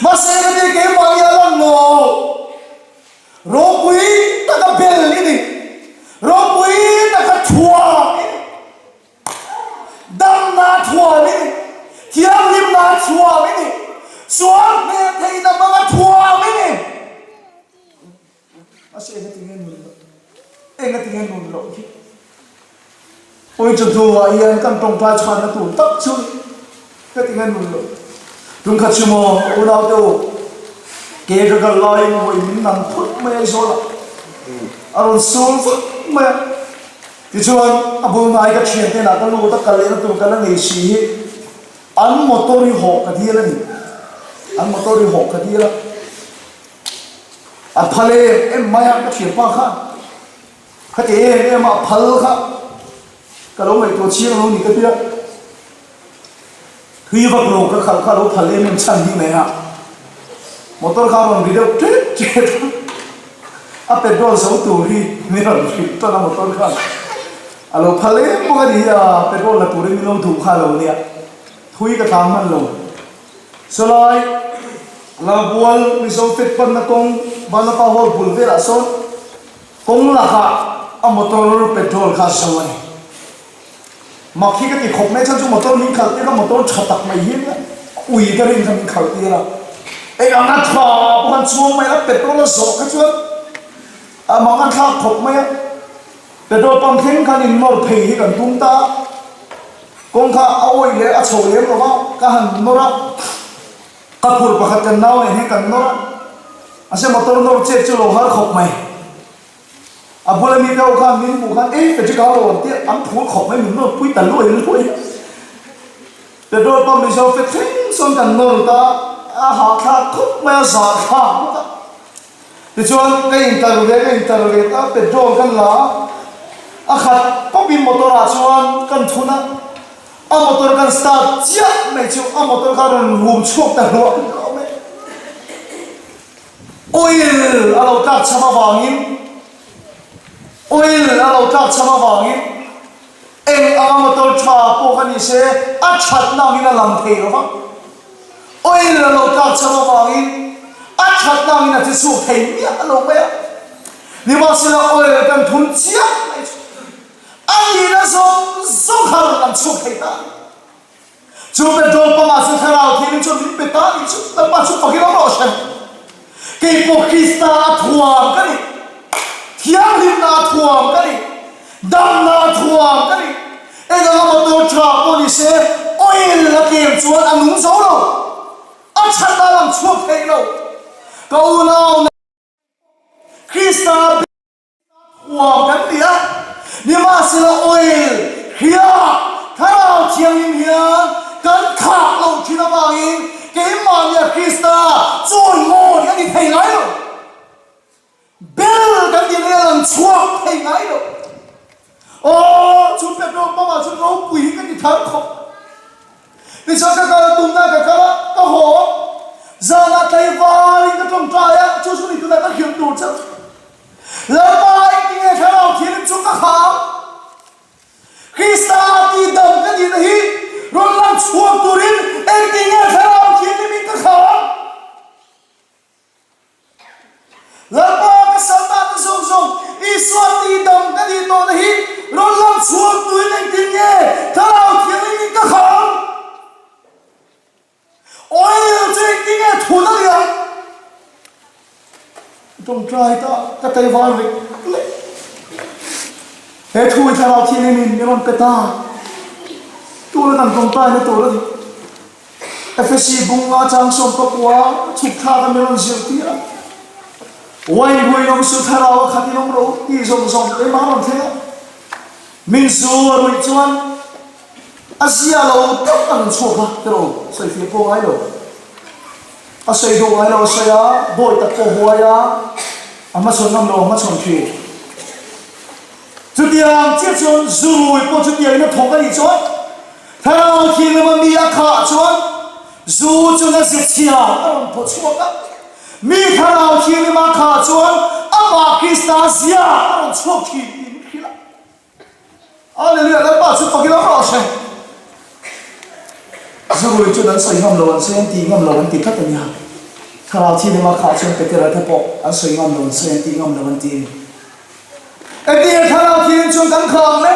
Mahse ka ti keimah hi a lang lo. Ropui taka bel i ni, ropui taka thuam i ni, damna thuam i ni, thianghlimna thuam i ni, sual hmel theihna hmanga thuam i ni. Mahse enga tinge nun loh? Enga tinge nun loh hi? Pawi chu hnuah hian kan tawngtai chhanna tur tak chu enga tinge nun loh? Tum khat chu maw ka unau te u, ke ka kal laiin vawi min nang phut mai Aizawl ah a rawn sul vak mai a. Tichuan a bul hnai ka thiante inah ka lut a, kal lehna tur ka la nei si hi an motor hi hawh ka dil a ni. An motor hi hawh ka dil a. A phal em em mai a, ka thianpa khan khati em em a a phal kha ka lo ngaihtuah chiang lo ni ka ti a, thui vak lo ka khalh kha a lo phal em em chhan hi mai a, motor kha a rawn ri deuh ṭet ṭet a, a petrol zo tur hi min rawn hrilh tan a motor khan a lo phal em bawk a ni a, petrol la turin min lo duh kha a lo nia, thui ka tlang hman lo. Chulai Lalbual Mizo Fed panna kawng Vanlapa Hall bul velah sawn kawng lakah a motor petrol kha a zo a ni. Mak hi ka ti khawp mai chhan chu motor min khalh tir kha motor tha tak mai hi a nia. Ui ka rin kha min khalh tir a. Eng anga tha pawh khan chuang mai a, petrol a zawh kha chuan a mang a thlak khawp mai a. Petrol pump thleng khan in nawr phei hi kan tum ta a. Kawng kha a awih leh a chho lem lo va, ka han nawr a. Ka phur pakhat kan nau nen hian kan nawr a. Mahse motor nawr chet chu lo har khawp mai. A bula mi deuh khan min hmuh khan ei Patrick a rawn tia an phur khawp mai min nawr pui ta luai luai a. Petrol pump Mizo fe thleng chuan kan nawr ta a hahthlak khawp mai a zahthlak bawk a. Tichuan ka intar ve ka intar ve ta petrol kan la a, a khat pawpin motor ah chuan kan thun a, a motor kan start chiah mai chu a motor kha rawn rum chhuak ta hluah hluah mai. Oil a lo tlak cham avangin Oil a lo tlak cham avangin eng anga motor tha pawh kha ni se a thatna angin a lang thei lo va. Oil a lo tlak cham avangin a thatna angin a che chhuak thei miah lo mai a. Nimahsela oil kan thun chiah mai chu a nihna zawng zawng kha a rawn lang chhuak thei ta a ni. Chu petrol pump ah chuan thlarau thiangin chuan min pe ta a nih chu, Lalpa chu fakin awm rawh se. Kei pawh Krista a thuam ka ni, thianghlimna a thuam ka ni, damna a thuam ka ni. Eng anga motor tha pawh ni se, oil a tlem chuan a nung zo lo, a thatna a lang chhuak thei lo. Ka unau Krista Huam kan ti a, nimahsela oil hria Thlarau Thianghlim hian kan khak loh thin avangin keimahnia Krista chawimawi a ni thei ngai lo. Bel kan tih mai a lang chhuak thei ngai lo. Aw, chu petrol pump ah chuan ropui hi ka ti thar khawp. Tichuan ka kal tumna ka kal a, ka haw a, zanah tlaivarin ka tawngtai a, chu chu ni tunah ka hrilh tur chauh. Lalpa engtinge Thlarau Thianghlim chu ka kham? Krista tihdam ka nihna hi rawn lang chhuak turin engtinge Thlarau Thianghlimin ka kham? Lalpa ka saltahna zawng zawng Isua tihdam ka nih tawhna hi rawn lang chhuak turin engtinge Thlarau Thianghlimin ka kham? Oil chu engtin nge thun a liam? Tawngtai ta ka teivar lek lek. He thu hi Thlarau Thianghlim in min rawn pe ta. Tuna kan tawngtaina tur a ni. Efesi bunga chang 19 chhuk thlak a min rawn zirtir a. Wine ruin awm su Thlarau a khat in awm rawh u tih zawng zawng keimah a rawn thleng a. Min zu a ruih chuan A zia lo tak a rawn chhuak a, ti rawh, sawi fiah pawh ngai lo. A sawi duh ngai lo a sawi a, bawi tak pawh huai a, a hmachhawn ngam lo a hmachhawn thin. Chutiang chiah chuan zurui pawh chutiangin a thawk a nih chuan, Thlarau Thianghlim a mi a khah chuan zu chu na ze chhia a rawn phaw chhuak a, mi Thlarau Thianghlim a khah chuan amah Krista zia a rawn chhuak thin tih min hrilh a. Hallelujah Lalpa chu fakin awm rawh se. Zurui chuan an sawi ngam lo an sawi an tih ngam lo an ti tlat a nia. Thlarau Thianghlim a khah chuan Petera te pawh an sawi ngam lo an sawi an tih ngam lo an ti a ni. Engtinge Thlarau Thianghlim chuan kan khah ang le?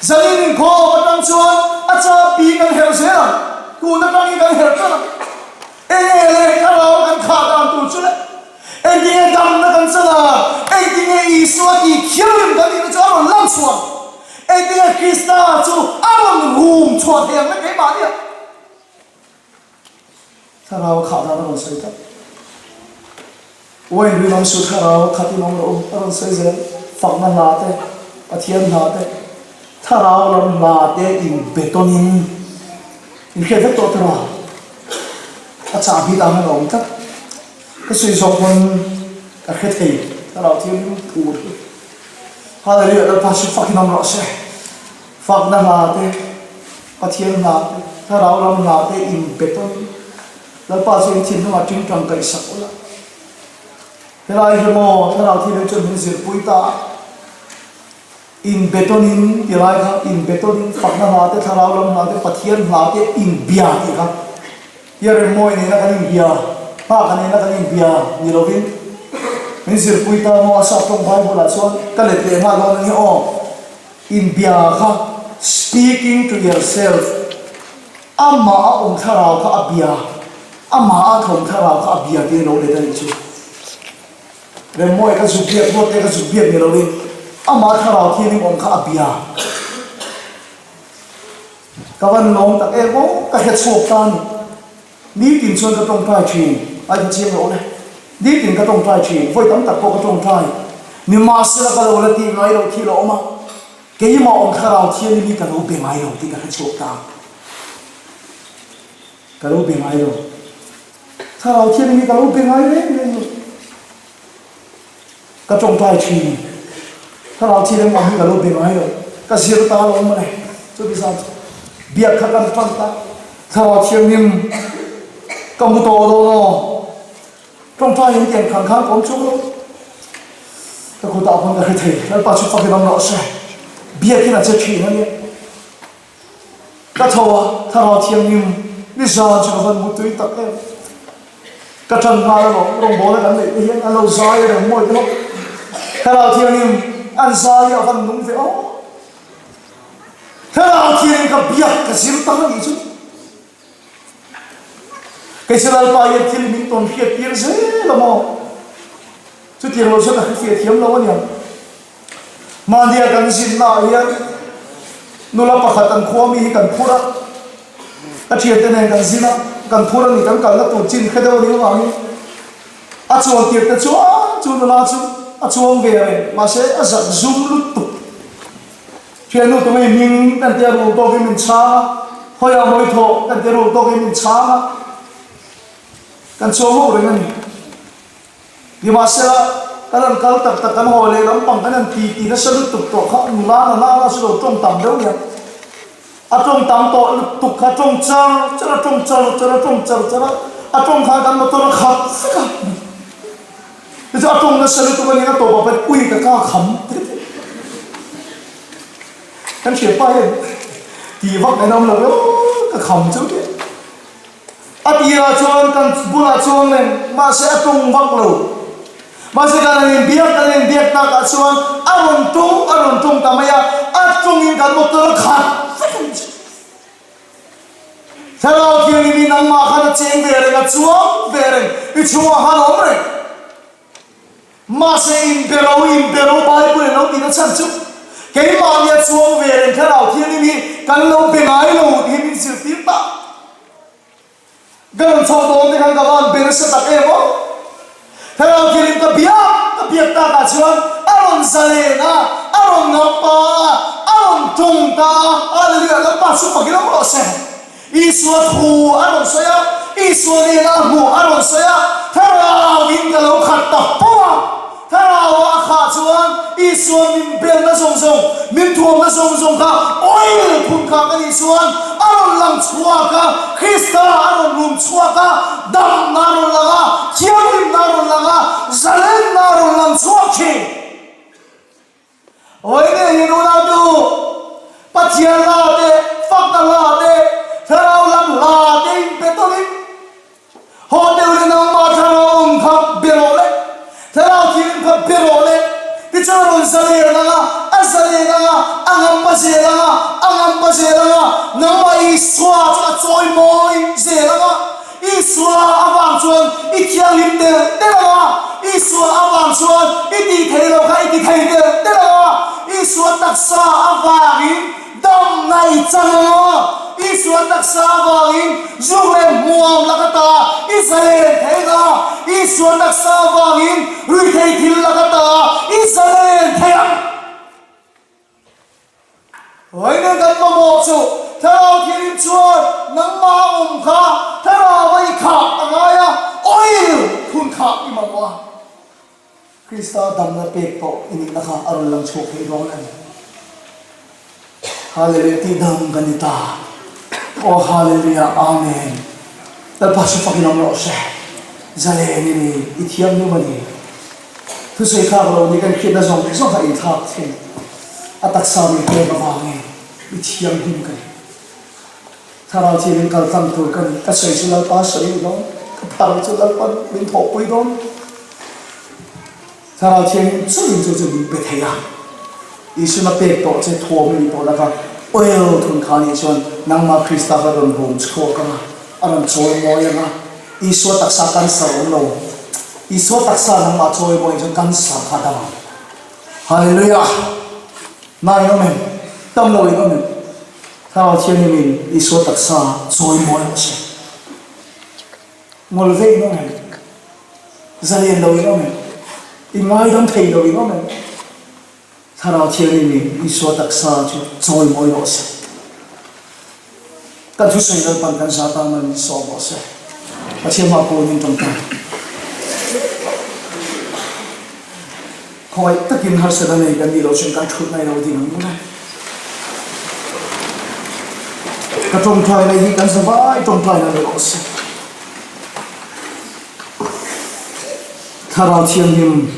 Zanin inkhawm atang chuan a chapi kan herh zel ang. Tun atangin kan herh tlat ang. Enge le Thlarau kan khah dan tur chu le? Engtinge damna kan chan a? Engtinge Isua tih thianghlim kan nihna chu a rawn lang chhuah? Engtinge Krista chu a rawn rum chhuah thei ang le keimahnia? Thlarau a khah dan a rawn sawi tlat. Wine rinawm su thlarau a khat in awm rawh u a rawn sawi zel. Fakna hla te, Pathian hla te, thlarau lam hla te inbetawnin inhriat vek tawh tawh a. A chahbi dan a awm tlat. Ka sawi zawk pawn ka hre thei Thlarau Thianghlim phur hi. Hallelujah Lalpa chu fakin awm rawh se. Fakna hla te, Pathian hla te, Thlarau lam hla te inpe tawn. Lalpa chu in thinlungah tingtang kaihsak ula. Helai hi maw Thlarau Thianghlim chuan min zirpui ta a. Inbe tawnin ti lai kha inbe tawnin fakna hla te, Thlarau lam hla te, Pathian hla te inbia tih kha Tia Remmawi nena kan inbia, Nghaka nena kan inbia ni lovin min zirpui ta maw a sap tawng Bible ah chuan ka let leh nghal dawn a ni aw. Inbia kha speaking to yourself. Amah a awm thlarau kha a bia, amah a thawm thlarau kha a bia tiin lo let a nih chu. Remmawi ka zuk biak ruat te ka zuk biak ni loin amah thlarau thianghlim awm kha a bia. Ka van lawm tak em aw, ka hre chhuak ta a ni. Nitin chuan ka tawngtai thin, ai ka chiang lo le. Nitin ka tawngtai thin, vawi tam tak pawh ka tawngtai. Nimahsela ka lo la tih ngai loh thil a awm a. Keimah awm thlarau thianghlim hi ka lo be ngai lo tih ka hre chhuak ta. Ka lo be ngai lo. Thlarau thianghlim hi ka lo be ngai reng reng lo. Ka tawngtai thin. Thlarau thianghlim awm hi ka lo be ngai lo. Ka zir ta lo mawle. Chuti zan chu biak kha kan tan ta. Thlarau thianghlim ka hmu tawh dawn aw. Tawngtai in tiang khan khan ka awm chung lo. Ka kutah pawn ka hre thei. Lalpa chu fakin awm rawh se. Biakin a che thin a nia. Ka tho a, Thlarau Thianghlim nizan chu ka van mutui tak em. Ka tan nghal alawm, rawngbawlna kan neih te hian an lo zai reng mawi te ho. Thlarau Thianghlim an zai a van nung ve aw. Thlarau Thianghlim ka biak ka zir tak a nih chu. Kei chu Lalpa hian thil min tawn hriat tir zel a maw? Chutiang lo chuan ka hrefiah thiam lo a niang. Mahnia kan zinnaah hian nula pakhat an khua mi hi kan phur a, ka thiante nen kan zin a, kan phur a ni, kan kalna tur chin hre deuh a nih avangin a chuan tir te chuan chu nula chu a chuang ve reng, mahse a zak zum lutuk. Thiannu tu ngei hming kan tia rul tawkin min chhang a, khawiah mawi thawh kan tia rul tawkin min chhang a, kan chuang ho reng a ni. Nimahsela, kan han kal tak tak kan haw leh lampang kan han ti ti nasa lutuk tawh kha nula na nana chu lo tawng tam deuh nia. A tawng tam tawh lutuk kha tawng char char a tawng char char a tawng char char a, a tawng khan kan motor a khat vek a. Tichuan a tawng nasa lutuk a nia tawp ah pawh ui ka ka kham ti ti. Kan hriat pa hian ti vak en awm lo emaw ka kham chu ti. A tirah chuan kan bulah chuang reng mahse a tawng vak lo. Mahse kan han inbiak kan inbiak takah chuan a rawn tawng a rawn tawng ta mai a, a tawngin kan motor a khat vek a ni chu. Thlarau Thianghlim hi nangmah khan a cheng ve reng, a chuang ve reng, i chhungah khan a awm reng. Mahse inbe ro, inbe ro Bible in lo tihna chhan chu keimahni a chuang ve reng Thlarau Thianghlim hi kan lo be ngai lo tih hi min zirtir ta. Ka rawn chhoh dawn te khan ka van be nasa tak em aw. Thlarau Thianghlim ka biak ka biak takah chuan a rawn zalen a, a rawn ngam pa a, a rawn tawng ta a, Hallelujah, Lalpa chu fakin awm rawh se. Isua thu a rawn sawi a, Isua nena a hmuh a rawn sawi a, Thlarauin ka lo khat ta fo a. Thlarauah a khah chuan Isua min belna zawng zawng, min thuamna zawng zawng kha oil phun kha ka nih chuan a rawn lang chhuak a, Krista a rawn rum chhuak a, damna a rawn lang a, thianghlimna a rawn lang a, zalenna a rawn lang chhuak thin. Vawiin hian unautu Pathian hla te, fakna hla te, thlarau lam hla te inpe tawhin haw deuh leh nangmah thlarau awm kha be rawh le, thlarau thianghlim kha be rawh le, tichuan a rawn zalen ang a, a zalen ang a, a ngampa zel ang a, a ngampa zel ang a, nangmah Isua chu a chawimawi zel ang a. Isua avang chuan i thianghlim tel tel ang a, Isua avang chuan i tih theih loh kha i ti thei tel tel ang a, Isua taksa avangin damna i chang ang a, Isua taksa avangin zuk leh hmuam lak ata i zalen thei ang a, Isua taksa avangin ruihtheih thil lak ata i zalen thei ang. Vawiin kan mamawh chu Thlarau Thianghlim chuan nangmah a awm kha Thlarau a i khah a ngai a, oil phun kha i mamawh a. Krista damna pek tawh i nihna kha a rawn lang chhuak thei dawn a ni. Hallelujah tih dam kan ni ta. Aw Hallelujah Amen. Lalpa chu fakin awm rawh se. Zalen i ni, i thianghlim a ni. Thusawi thlak lo ni kan hriatna zawng zawng kha inthlak thin. A taksa min pek avangin i thianghlim ka ni. Thlarau chi min kal tlang tur ka ni. Ka sawi chu Lalpa sawi ni dawn. Ka phar chu Lalpa min thawhpui dawn. Thlarau Thianghlim chauhin chu chu min pe thei a. Isuna pek tawh che thuam i nih tawh laka. Oil thun kha nih chuan nangmah Krista kha rawn hum chhuak ang a, a rawn chawimawi ang a, Isua taksa cancer awm lo, Isua taksa nangmah chawimawi chuan cancer kha dam ang. Hallelujah! Na in awm em? Dam lo in awm em? Thlarau Thianghlimin Isua taksa chawimawi rawh se. Ngawl ve in awm em? Zalian lo in awm em? I ngaidam thei lo in awm em? Thlarau Thianghlimin Isua taksa chu chawimawi rawh se. Kan thusawi Lalpan kan za tan man min sawm rawh se. Pathian hma pawhin tawngtai. Khawngaih takin harsatna nei kan nih loh chuan kan thutna i lo ding ang mawle. Ka tawngtaina hi kan zavai tawngtaina ni rawh se. Thlarau Thianghlim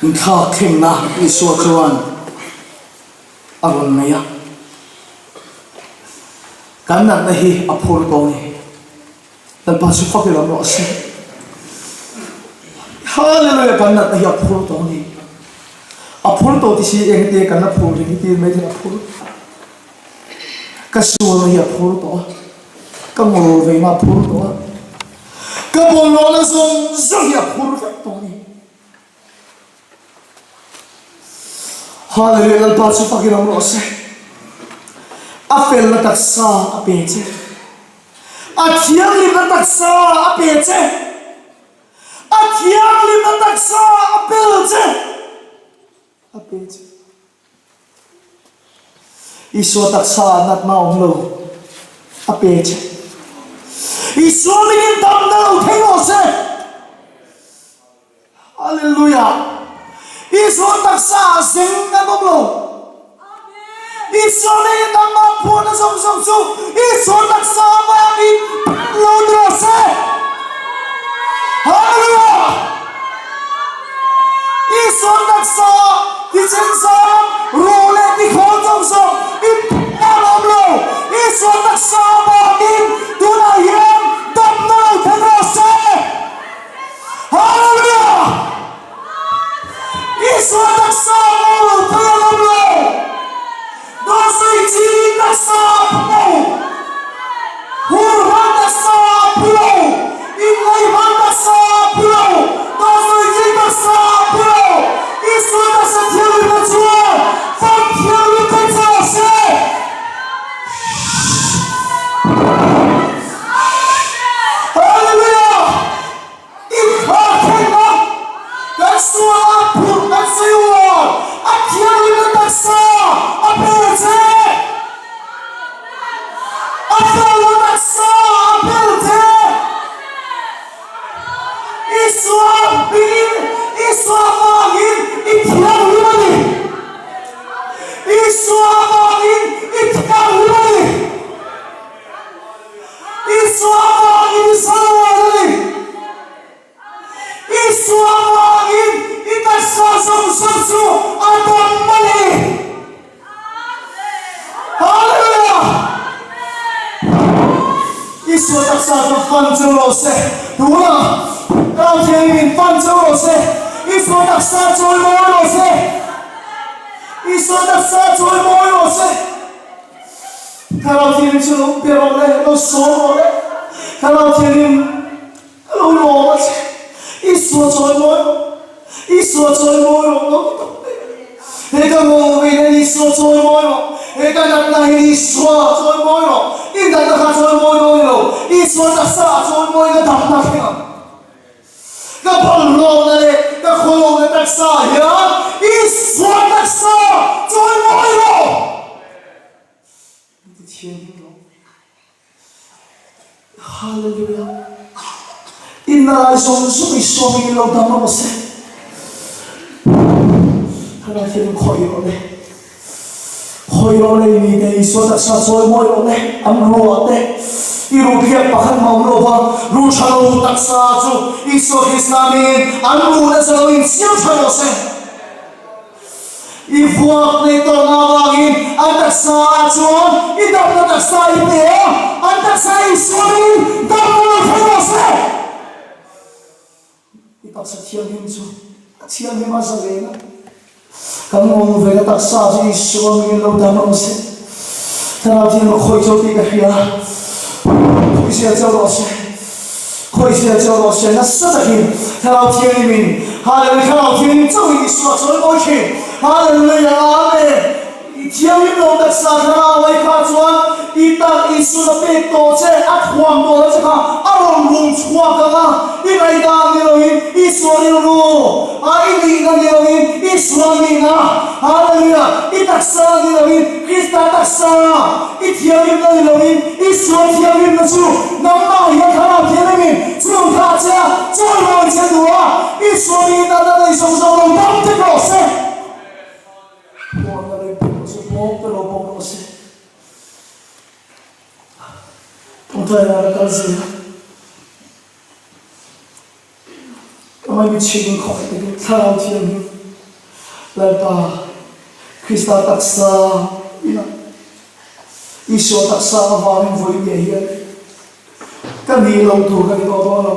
inthlak thlengna Isua chuan a rawn nei a. Kan natna hi a phur tawh a ni. Lalpa chu fak ilo rawh se. Hallelujah kan natna hi a phur tawh a ni. A phur tawh ti si eng te kan la phur ring hi ti mai thei a phur. Ka sualna hi a phur tawh a. Ka ngawr veina a phur tawh a. Ka bawlhhlawhna zawng zawng hi a phur vek tawh a ni. Hallelujah Lalpa chu fakin awm rawh se. A felna taksa a pe che. A thianghlimna taksa a pe che. A thianghlimna taksa a pel che. A pe che. Isua taksa ah natna awm lo a pe che. Isua mingin damna lo thleng rawh se. Hallelujah! Isua taksa ah zeng an awm lo. Isua neiin nangmah phuahna zawng zawng chu Isua taksa avangin phan lo ni rawh se. Hallelujah! Isua taksa ah thisen zam, ruh leh tikhawl zawng zawng i phan an awm lo. Isua taksa avangin tunah hian damna lo thleng rawh se. Hallelujah! Isua taksa a lo phei a lo lo. Dawhsei ching taksa a phu lo. Hurhman taksa a phu lo. Inngaihman taksa a phu lo. Dawhsei ching taksa a phu lo. Isua taksa thianghlimna chuan fam thianghlim thei che rawh se. Hallelujah! Inthlah theihna kan sual a phurh kan sawi uar a thianghlimna taksa a pe che. A felna taksa a pel che. Isua hmingin, Isua vangin i thianghlim a ni. Isua vangin i thianghlim a ni. Isua vangin i sarual a ni. Isua vangin i taksa zawng zawng chu a dam a ni. Hallelujah! Isua taksa chu fan chu rawh se. Tunah Thlarau Thianghlimin fan chu rawh se. Isua taksa chawimawi rawh se. Isua taksa chawimawi rawh se. Thlarau Thianghlim chu lo pe rawh le, lo sawl rawh le. Thlarau Thianghlim ka lo lawm a che. Isua chawimawi rawh, Isua chawimawi rawh lo ti tawp mai. He ka ngawi hian Isua chawimawi rawh, he ka natna hian Isua chawimawi rawh. I natna kha chawimawi dawn ni lo, Isua taksa ah chawimawi ka damna thleng ang. Ka bawlhhlawhna leh ka khawlawhna taksa hian Isua taksa chawimawi rawh. Min ti thianghlim rawh. Hallelujah. Inna lai zawng zawng Isua hmingin lo dam rawh se. Thlarau Thianghlim khawih rawh le. Hawi rawh le mite Isua taksa chawimawi rawh le an ruah te i ruh hliak pakhat mah awm lo va ruh tha lo taksa chu Isua Krista mingin an ruh nasa lo in siam tha rawh se. I vuak nei tawhna avangin an taksa ah chuan i damna taksa i pe a, an taksa Isua mingin damna lo thleng rawh se. I taksa thianghlim chu a thianghlim a zalen a. Kan ngawl ve na taksa chu Isua mingin lo dam rawh se. Thlarau thianghlim a khawih chauh tih ka hria. Khawih zel chauh rawh se. Khawih zel chauh rawh se. Nasa takin Thlarau Thianghlimin Hallelujah Thlarau Thianghlim chauhin Isua a chawi mawi thin. Hallelujah Amen. I thianghlim lo taksa thlarau ai kha chuan i tak Isuan a pek tawh che, a thuam tawh lo che kha a rawn rum chhuak ang a, i ngaihdan ni loin Isua rilru a i nihna ni loin Isua nihna, Hallelujah, i taksa ni loin Krista taksa, i thianghlimna ni loin Isua thianghlimna chu nangmah hian thlarau thianghlimin chhung thlah che a, chawimawi che duh a, Isua nihna na nei zawng zawng lo dam tek rawh se. Phuahna leh phuah chu bawk te lo bawk rawh se. Tawngtai ah ka kal zel a. Ka mai mi chhing khawngaih takin Thlarau Thianghlim Lalpa Krista taksa ina Isua taksa avangin vawi miah hian ka nih loh tur ka ni tawh dawn lo.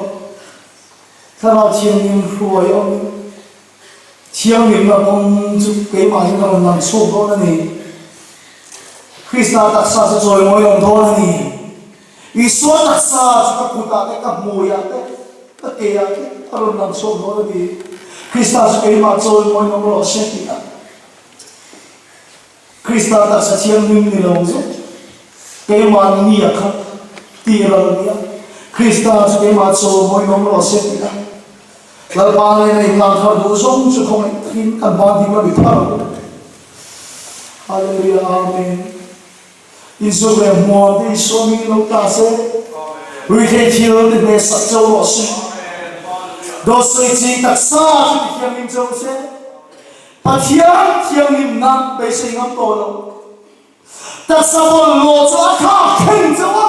Thlarau Thianghlim hruai awmin Thianghlimna kawng chu keimah hian ka rawn lang chhuak dawn a ni. Krista taksa chu chawimawi awm dawn a ni. Isua taksa chu ka kutah te, ka hmuiah te, ka keah te a rawn lang chhuak dawn a ni. Krista chu keimah chawimawi awm rawh se tih a. Krista taksa thianghlim ni lo zet keimah ni a khat tih ral a ni a. Krista chu keimah chawimawi awm rawh se tih a. Lalpa nena inlan thar duh zawng chu khawngaih takin kan ban ding la mi thar ang u. Hallelujah Amen. Inzuk leh hmuam te Isua hmingin lo ta se. Ruihtheih thil te hnehsak chauh rawh se. Dawt sawi ching taksa chu ti thianghlim chauh se. Pathian thianghlimna beisei ngam tawh lo. Taksa bawlhhlawh chu a thlak thleng chauh a,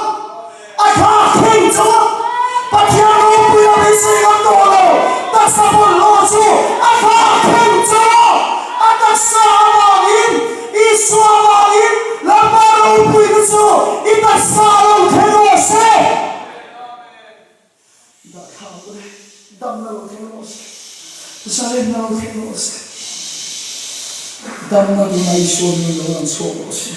a thlak thleng chauh a, Pathian ropui a beisei ngam tawh lo. Taksa bawlhhlawh chu a thlak thleng chauh a, a taksa avangin, Isua avangin Lalpa ropuina chu i taksa a lo thleng rawh se. Dahthlak ule, damna lo thleng rawh se, zalenna lo thleng rawh se, damna tuna Isua hming lo lang chhuak rawh se,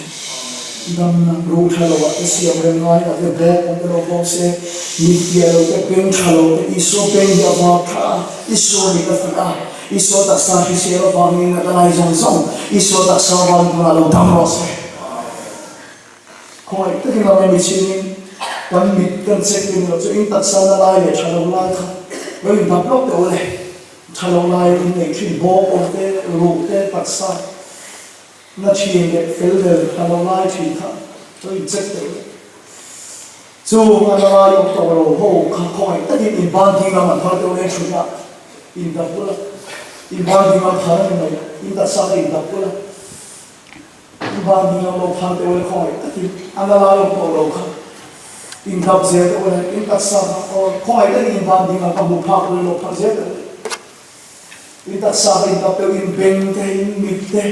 damna ru tha lo ah te siam reng ngai ah te bawk awm te lo bawk se, mit fiah lo te beng tha lo te Isua beng hi a var tha a, Isua mit a fiah a, Isua taksa hrisel avangin a ka lai zawng zawng Isua taksa avangin tunah lo dam rawh se. Khawngaih takin ram emi chhingin kan mit kan check te nilo chu in taksa na lai leh tha lo lai kha lo in dap lawk teh ule. Tha lo lai in nei thin bawk awm te, ruh te, taksa na thin leh fel vel tha lo lai thin kha lo in check teh ule. Chung a na lai awm tawh lo ho kha khawngaih takin in ban ding lam an phar teh ule thutna in dap ula, in ban ding lam phar a ni mai, in taksa kha in dap ula. I ban ding ang lo phal teh ule khawngaih takin a la lai awm tawh lo kha in dap zel teh ule in taksa kha aw khawngaih takin in ban ding ang ka hmuh phak ule lo phal zel teh ule in taksa kha in dap teh in beng te in mit te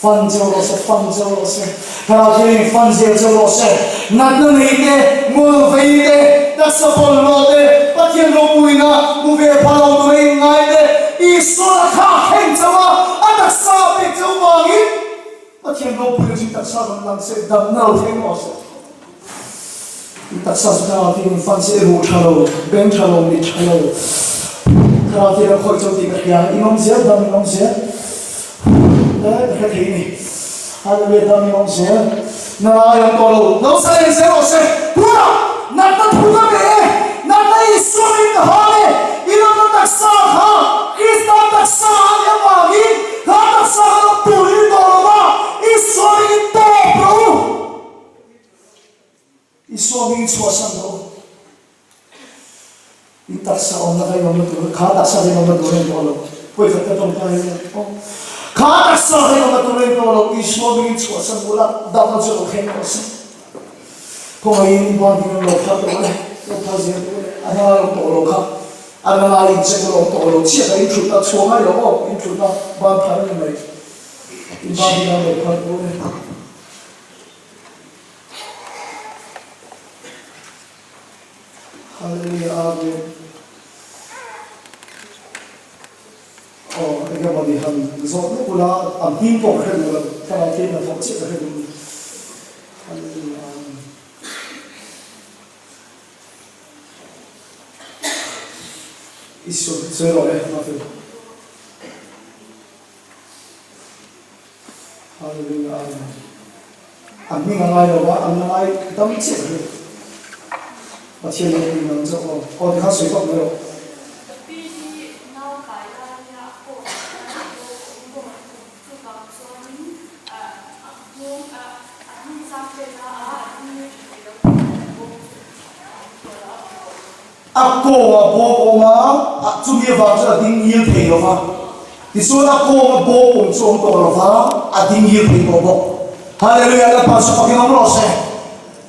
fan cheu rawh se fan cheu rawh se thlarau thianghlim in fan zel cheu rawh se natna nei te ngul vei te taksa bawlhhlawh te Pathian ropuina hmu ve pha lo tura in ngai te Isua a thlak thleng chauh a a taksa a pek chauh vangin Pathian ropuina chu i taksa rawn lang se, damna lo thleng rawh se. I taksa chu thlarau thianghlim fan se, i ruh tha lo, beng tha lo, mit tha lo, thlarau thianghlim a khawih chauh tih ka hria, in awm zel, dam in awm zel. He ka hre thei ni. Hallelujah, dam in awm zel. Na lai awm tawh lo, lo sa leh zel rawh se. Tunah natna thu ka ve e, natna Isua min ka hal e, i natna taksa kha Krista taksa a nih avangin kha taksa kha lo tur i ni tawh lo va, Isua mingin tawp rawh u. Isua mingin chhuahsan rawh u. In taksa awmna kha in awmna tur, kha taksa kha in awmna tur a ni tawh lo. Pawi khat ka tawngtai hian aw, kha taksa kha in awmna tur a ni tawh lo, Isua mingin chhuahsan ula, damna chu lo thleng tawh se. Khawngaihin in ban ding lo phal tawh le, lo phal zel tawh le, a hna awm tawh lo kha, a hna lai in check awm tawh lo, chiah kha in thutna chhuah ngai lo aw, in thutna ban phal a ni mai, in ban ding lo phal tawh le. Hallelujah Amen. Aw enge maw ni han zawt lek ula, an hming pawh ka hre duh lo, thlarau thiam hnathawh chiah ka hre duh ni. Hallelujah Amen. I sawi rawh le, Mafel. Hallelujah Amen. An hming a ngai lo va, an la ngai dam chiah ka hria. Pathian ropui nang zawk aw. Aw tikhan sawi tawp mai rawh. Ka pi hi nau kai laia a pawh a awm bawk a thung. Chuvang chuanin a hnung a hnung zang vel a a hnung tha thei lo tih a bawk chu a awm tawh lo a awm tawh lo. A kawng a bawk awm a, chumi avang chuan a ding ngil thei lo va. Tichuan a kawng a bawk awm chu a awm tawh lo va, a ding ngil thei tawh bawk. Hallelujah, Lalpa chu fakin awm rawh se.